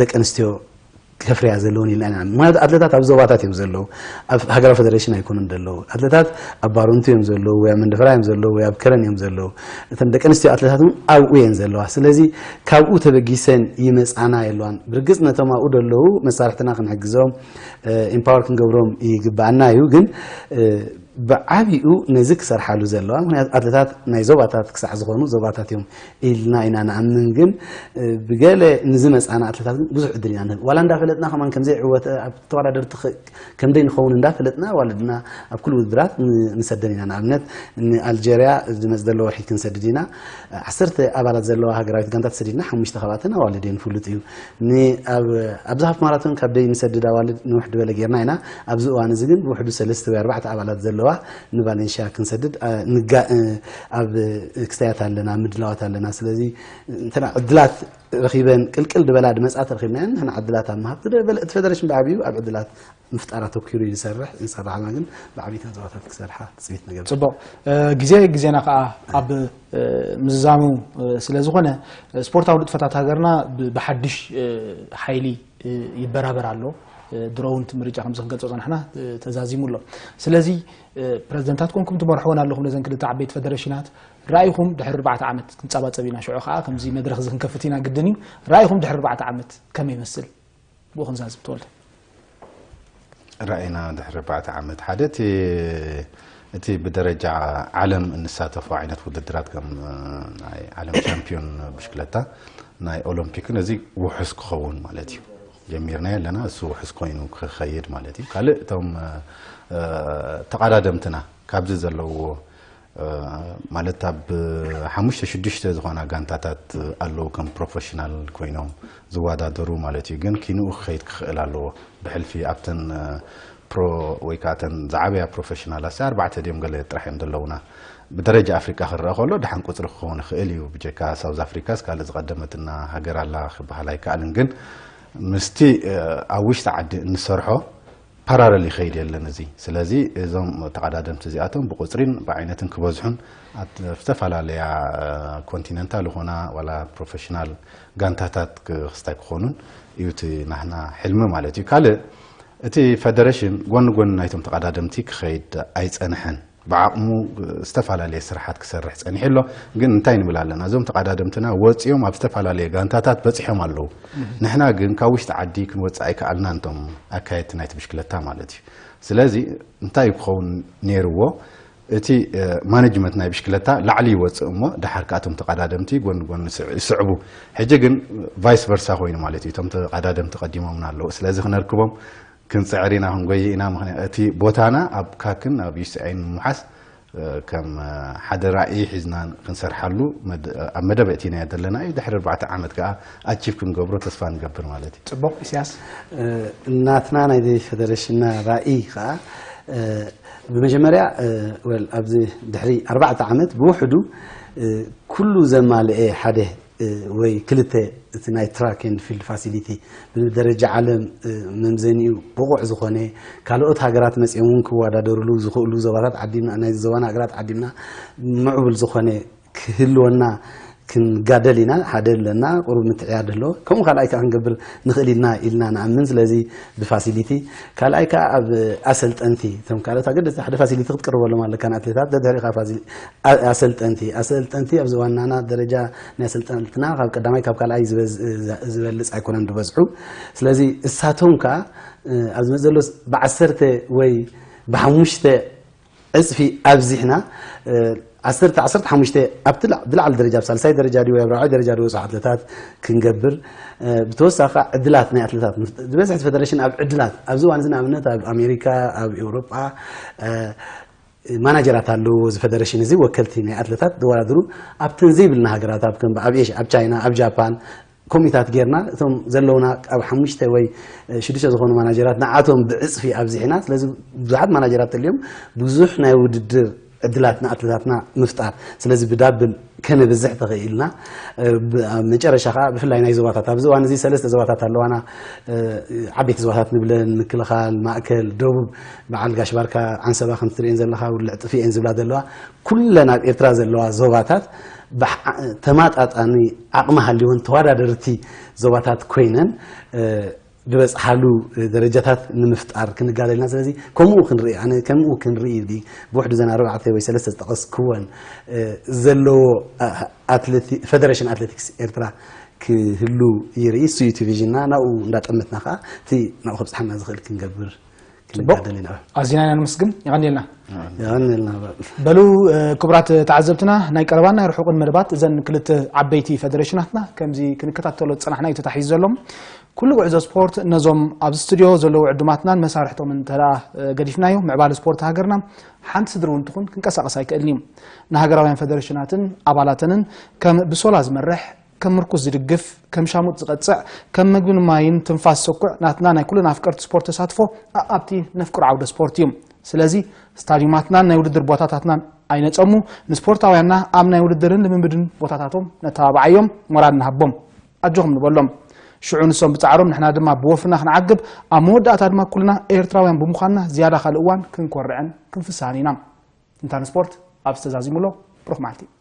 ደቂ ኣንስትዮ ከፍርያ ዘለውን ኢልና ኢና። ምክንያቱ ኣትለታት ኣብ ዞባታት እዮም ዘለዉ፣ ኣብ ሃገራዊ ፌደሬሽን ኣይኮኑን ዘለዉ። ኣትለታት ኣብ ባረንቱ እዮም ዘለዉ ወይ ኣብ መንደፈራ እዮም ዘለዉ ወይ ኣብ ከረን እዮም ዘለዉ። እተን ደቂ ኣንስትዮ ኣትለታት እውን ኣብኡ እየን ዘለዋ። ስለዚ ካብኡ ተበጊሰን ይመፃና የለዋን። ብርግፅ ነቶም ኣብኡ ዘለዉ መሳርሕትና ክንሕግዞም ኢምፓወር ክንገብሮም ይግባኣና እዩ። ግን ብዓቢኡ ነዚ ክሰርሓሉ ዘለዋ ምክንያቱ ኣትለታት ናይ ዞባታት ክሳዕ ዝኾኑ ዞባታት እዮም ኢልና ኢና ንኣምን። ግን ብገለ ንዝመፃና ኣትለታት ግን ብዙሕ ዕድል ኢና ንህብ። ዋላ እንዳፈለጥና ከማን ከምዘይዕወተ ኣብ ተወዳደርቲ ከም ደይ ንኸውን እንዳፈለጥና ኣዋልድና ኣብ ኩሉ ውድድራት ንሰደን ኢና። ንኣብነት ንኣልጀርያ ዝመፅ ዘሎ ወርሒ ክንሰድድ ኢና። ዓሰርተ ኣባላት ዘለዋ ሃገራዊት ጋንታ ተሰዲድና ሓሙሽተ ካብኣተን ኣዋልድ እየን ፍሉጥ እዩ። ኣብዚ ሃፍ ማራቶን ካብ ደይ ንሰድድ ኣዋልድ ንውሕድ በለ ጌርና ኢና። ኣብዚ እዋን እዚ ግን ብውሕዱ ሰለስተ ወይ ኣርባዕተ ኣባላት ዘለዋ ንቫሌንሽያ ክንሰድድ ኣብ ክስተያት ኣለና፣ ምድላዋት ኣለና። ስለዚ እንተ ዕድላት ረኺበን ቅልቅል ዝበላ ድመፃ ተረኺብናየን ንሕና ዕድላት ኣብ ምሃብ እቲ ፌደሬሽን ብዓብዩ ኣብ ዕድላት ምፍጣር ኣተኪሩ እዩ ዝሰርሕ። እንሰርሕ ኣለና ግን ብዓብዩ ተዛዋታት ክሰርሓ ትፅቢት ንገብር። ፅቡቕ። ግዜ ግዜና ከዓ ኣብ ምዝዛሙ ስለ ዝኾነ ስፖርታዊ ንጥፈታት ሃገርና ብሓድሽ ሓይሊ ይበራበር ኣሎ። ድሮ እውን እቲ ምርጫ ከምዚ ክንገልጾ ጸናሕና ተዛዚሙ ኣሎ። ስለዚ ፕረዚደንታት ኮንኩም ትመርሕወን ኣለኹም ነዘን ክልተ ዓበይቲ ፈደረሽናት። ራኢኹም ድሕሪ ኣርባዕተ ዓመት ክንጸባጸብ ኢና፣ ሽዑ ከኣ ከምዚ መድረኽ እዚ ክንከፍት ኢና ግድን እዩ። ራኢኹም ድሕሪ ኣርባዕተ ዓመት ከመይ ይመስል? ብኡ ክንዛዝም። ተወልደ። ራኢና ድሕሪ ኣርባዕተ ዓመት ሓደ እቲ እቲ ብደረጃ ዓለም እንሳተፎ ዓይነት ውድድራት ከም ናይ ዓለም ቻምፒዮን ብሽክለታ ናይ ኦሎምፒክን እዚ ውሑስ ክኸውን ማለት እዩ። ጀሚርና ኣለና፣ እሱ ውሑስ ኮይኑ ክኸይድ ማለት እዩ። ካልእ እቶም ተቐዳደምትና ካብዚ ዘለውዎ ማለት ኣብ ሓሙሽተ ሽዱሽተ ዝኾና ጋንታታት ኣለዉ ከም ፕሮፌሽናል ኮይኖም ዝወዳደሩ ማለት እዩ። ግን ኪንኡ ክኸይድ ክኽእል ኣለዎ። ብሕልፊ ኣብተን ፕሮ ወይ ከዓ እተን ዝዓበያ ፕሮፌሽናላት ኣርባዕተ ድዮም ገለ ጥራሕ እዮም ዘለውና። ብደረጃ ኣፍሪቃ ክረአ ከሎ ደሓን ቁፅሪ ክኸውን ይኽእል እዩ። ብጀካ ሳውዝ ኣፍሪካስ ካልእ ዝቐደመትና ሃገር ኣላ ክበሃል ኣይከኣልን። ግን ምስቲ ኣብ ውሽጢ ዓዲ እንሰርሖ ፓራለል ይኸይድ የለን እዚ። ስለዚ እዞም ተቐዳደምቲ እዚኣቶም ብቁፅሪን ብዓይነትን ክበዝሑን ኣብ ዝተፈላለያ ኮንቲነንታል ዝኾና ዋላ ፕሮፌሽናል ጋንታታት ክስታይ ክኾኑን እዩ እቲ ናህና ሕልሚ ማለት እዩ። ካልእ እቲ ፈደረሽን ጎኒ ጎኒ ናይቶም ተቐዳደምቲ ክኸይድ ኣይፀንሐን። ብዓቕሙ ዝተፈላለየ ስራሓት ክሰርሕ ፀኒሑ ኣሎ። ግን እንታይ ንብል ኣለና? እዞም ተቐዳደምትና ወፂኦም ኣብ ዝተፈላለየ ጋንታታት በፂሖም ኣለዉ። ንሕና ግን ካብ ውሽጢ ዓዲ ክንወፅእ ኣይከኣልና። እንቶም ኣካየድቲ ናይቲ ብሽክለታ ማለት እዩ። ስለዚ እንታይ ክኸውን ነይርዎ? እቲ ማኔጅመንት ናይ ብሽክለታ ላዕሊ ይወፅእ እሞ ድሓር ከኣቶም ተቐዳደምቲ ጎን ጎን ይስዕቡ። ሕጂ ግን ቫይስ ቨርሳ ኮይኑ ማለት እዩ። እቶም ተቐዳደምቲ ቀዲሞምና ኣለዉ። ስለዚ ክነርክቦም ክንፅዕር ኢና፣ ክንጎይ ኢና። ምክንያቱ እቲ ቦታና ኣብ ካክን ኣብ ዩስኤን ምሓዝ ከም ሓደ ራእይ ሒዝና ክንሰርሓሉ ኣብ መደብ እቲና ዘለና እዩ። ድሕሪ ኣርባዕተ ዓመት ከዓ ኣቺቭ ክንገብሮ ተስፋ ንገብር ማለት እዩ። ፅቡቕ። ኢሳያስ። ናትና ናይ ፌደሬሽንና ራእይ ከዓ ብመጀመርያ ወል ኣብዚ ድሕሪ ኣርባዕተ ዓመት ብውሕዱ ኩሉ ዘማልኤ ሓደ ወይ ክልተ እቲ ናይ ትራክ ኤንድ ፊልድ ፋሲሊቲ ብደረጃ ዓለም መምዘኒኡ ብቑዕ ዝኾነ ካልኦት ሃገራት መፂኦም እውን ክወዳደሩሉ ዝኽእሉ ዞባታት ዓዲምና ናይ ዞባና ሃገራት ዓዲምና ምዕቡል ዝኾነ ክህልወና ክንጋደል ኢና። ሓደ ኣለና ቁሩብ ምትዕያድ ኣሎ። ከምኡ ካልኣይ ከዓ ክንገብር ንኽእል ኢልና ኢልና ንኣምን። ስለዚ ብፋሲሊቲ ካልኣይ ከዓ ኣብ ኣሰልጠንቲ እቶም ካልኦት ኣገደስቲ ሓደ ፋሲሊቲ ክትቅርበሎም ኣለካ ንኣትሌታት ደድሕሪኻ ኣሰልጠንቲ ኣሰልጠንቲ ኣብ ዝዋናና ደረጃ ናይ ኣሰልጠንትና ካብ ቀዳማይ ካብ ካልኣይ ዝበልፅ ኣይኮነን ዝበዝሑ። ስለዚ እሳቶም ከዓ ኣብዚ ዘሎ ብዓሰርተ ወይ ብሓሙሽተ ዕፅፊ ኣብዚሕና ዓሰርተ ዓሰርተ ሓሙሽተ ኣብቲ ዝለዓለ ደረጃ ኣብ ሳልሳይ ደረጃ ድዩ ኣብ ራብዓይ ደረጃ ድወፁ ኣትለታት ክንገብር ብተወሳኺ ዕድላት ናይ ኣትለታት ዝበዝሕ ፈደሬሽን ኣብ ዕድላት ኣብዚ እዋን እዚ ንኣብነት ኣብ ኣሜሪካ ኣብ ኤውሮጳ ማናጀራት ኣለዎ እዚ ፈደሬሽን እዚ ወከልቲ ናይ ኣትለታት ዝወዳድሩ ኣብተን ዘይብልና ሃገራት ኣብ ከም ኣብ ኤሽያ ኣብ ቻይና ኣብ ጃፓን ኮሚታት ጌርና እቶም ዘለውና ኣብ ሓሙሽተ ወይ ሽዱሽተ ዝኾኑ ማናጀራት ንዓቶም ብዕፅፊ ኣብዚሕና ስለዚ ብዙሓት ማናጀራት ተልዮም ብዙሕ ናይ ውድድር ዕድላት ንኣትለታትና ምፍጣር ስለዚ ብዳብል ከነብዝሕ ተኽኢልና መጨረሻ ከዓ ብፍላይ ናይ ዞባታት ኣብዚ እዋን እዚ ሰለስተ ዞባታት ኣለዋና ዓበይቲ ዞባታት ንብለን ምክልኻል ማእከል ደቡብ በዓል ጋሽ ባርካ ዓንሰባ ከም ትርእየን ዘለኻ ውልዕ ጥፊኤን ዝብላ ዘለዋ ኩለን ኣብ ኤርትራ ዘለዋ ዞባታት ተማጣጣኒ ዓቕሚ ሃልወን ተዋዳደርቲ ዞባታት ኮይነን ዝበፅሓሉ ደረጃታት ንምፍጣር ክንጋደልና ስለዚ ከምኡ ክንርኢ ኣነ ከምኡ ክንርኢ ብውሕዱ ዘን ኣርባዕተ ወይ ሰለስተ ዝጠቐስክወን ዘለዎ ፈደሬሽን ኣትሌቲክስ ኤርትራ ክህሉ ይርኢ እሱ እዩ እቲ ቪዥንና ናብኡ እንዳጠመትና ከዓ እቲ ናብኡ ከብፅሓና ዝኽእል ክንገብር ክንጋደል ኢና ኣዚና ኢና ንምስግን። የቐንየልና። የቐንየልና። በሉ ክቡራት ተዓዘብትና ናይ ቀረባን ናይ ርሑቕን መደባት እዘን ክልተ ዓበይቲ ፈደሬሽናትና ከምዚ ክንከታተሎ ዝፀናሕና እዩ ተታሒዙ ዘሎ። ኩሉ ጉዕዞ ስፖርት ነዞም ኣብዚ ስቱድዮ ዘለዉ ዕዱማትናን መሳርሕቶምን እንተ ገዲፍናዮ ምዕባለ ስፖርት ሃገርና ሓንቲ ስድሪ እውን ትኹን ክንቀሳቐስ ኣይክእልን እዩ። ንሃገራውያን ፈደሬሽናትን ኣባላተንን ከም ብሶላ ዝመርሕ ከም ምርኩስ ዝድግፍ፣ ከም ሻሙጥ ዝቐጽዕ፣ ከም መግብን ማይን ትንፋስ ዝሰኩዕ ናትና ናይ ኩልና ኣፍቀርቲ ስፖርት ተሳትፎ ኣኣብቲ ነፍቅሮ ዓውደ ስፖርት እዩ። ስለዚ ስታድዩማትናን ናይ ውድድር ቦታታትናን ኣይነጸሙ፣ ንስፖርታውያንና ኣብ ናይ ውድድርን ልምምድን ቦታታቶም ነተባብዓዮም፣ ሞራል ንሃቦም፣ ኣጆኹም ንበሎም። ሽዑ ንሶም ብጻዕሮም ንሕና ድማ ብወፍርና ክንዓግብ፣ ኣብ መወዳእታ ድማ ኩልና ኤርትራውያን ብምዃንና ዝያዳ ካልእ እዋን ክንኮርዕን ክንፍስሃን ኢና። ትንታነ ስፖርት ኣብዚ ተዛዚሙ ኣሎ። ብሩኽ መዓልቲ።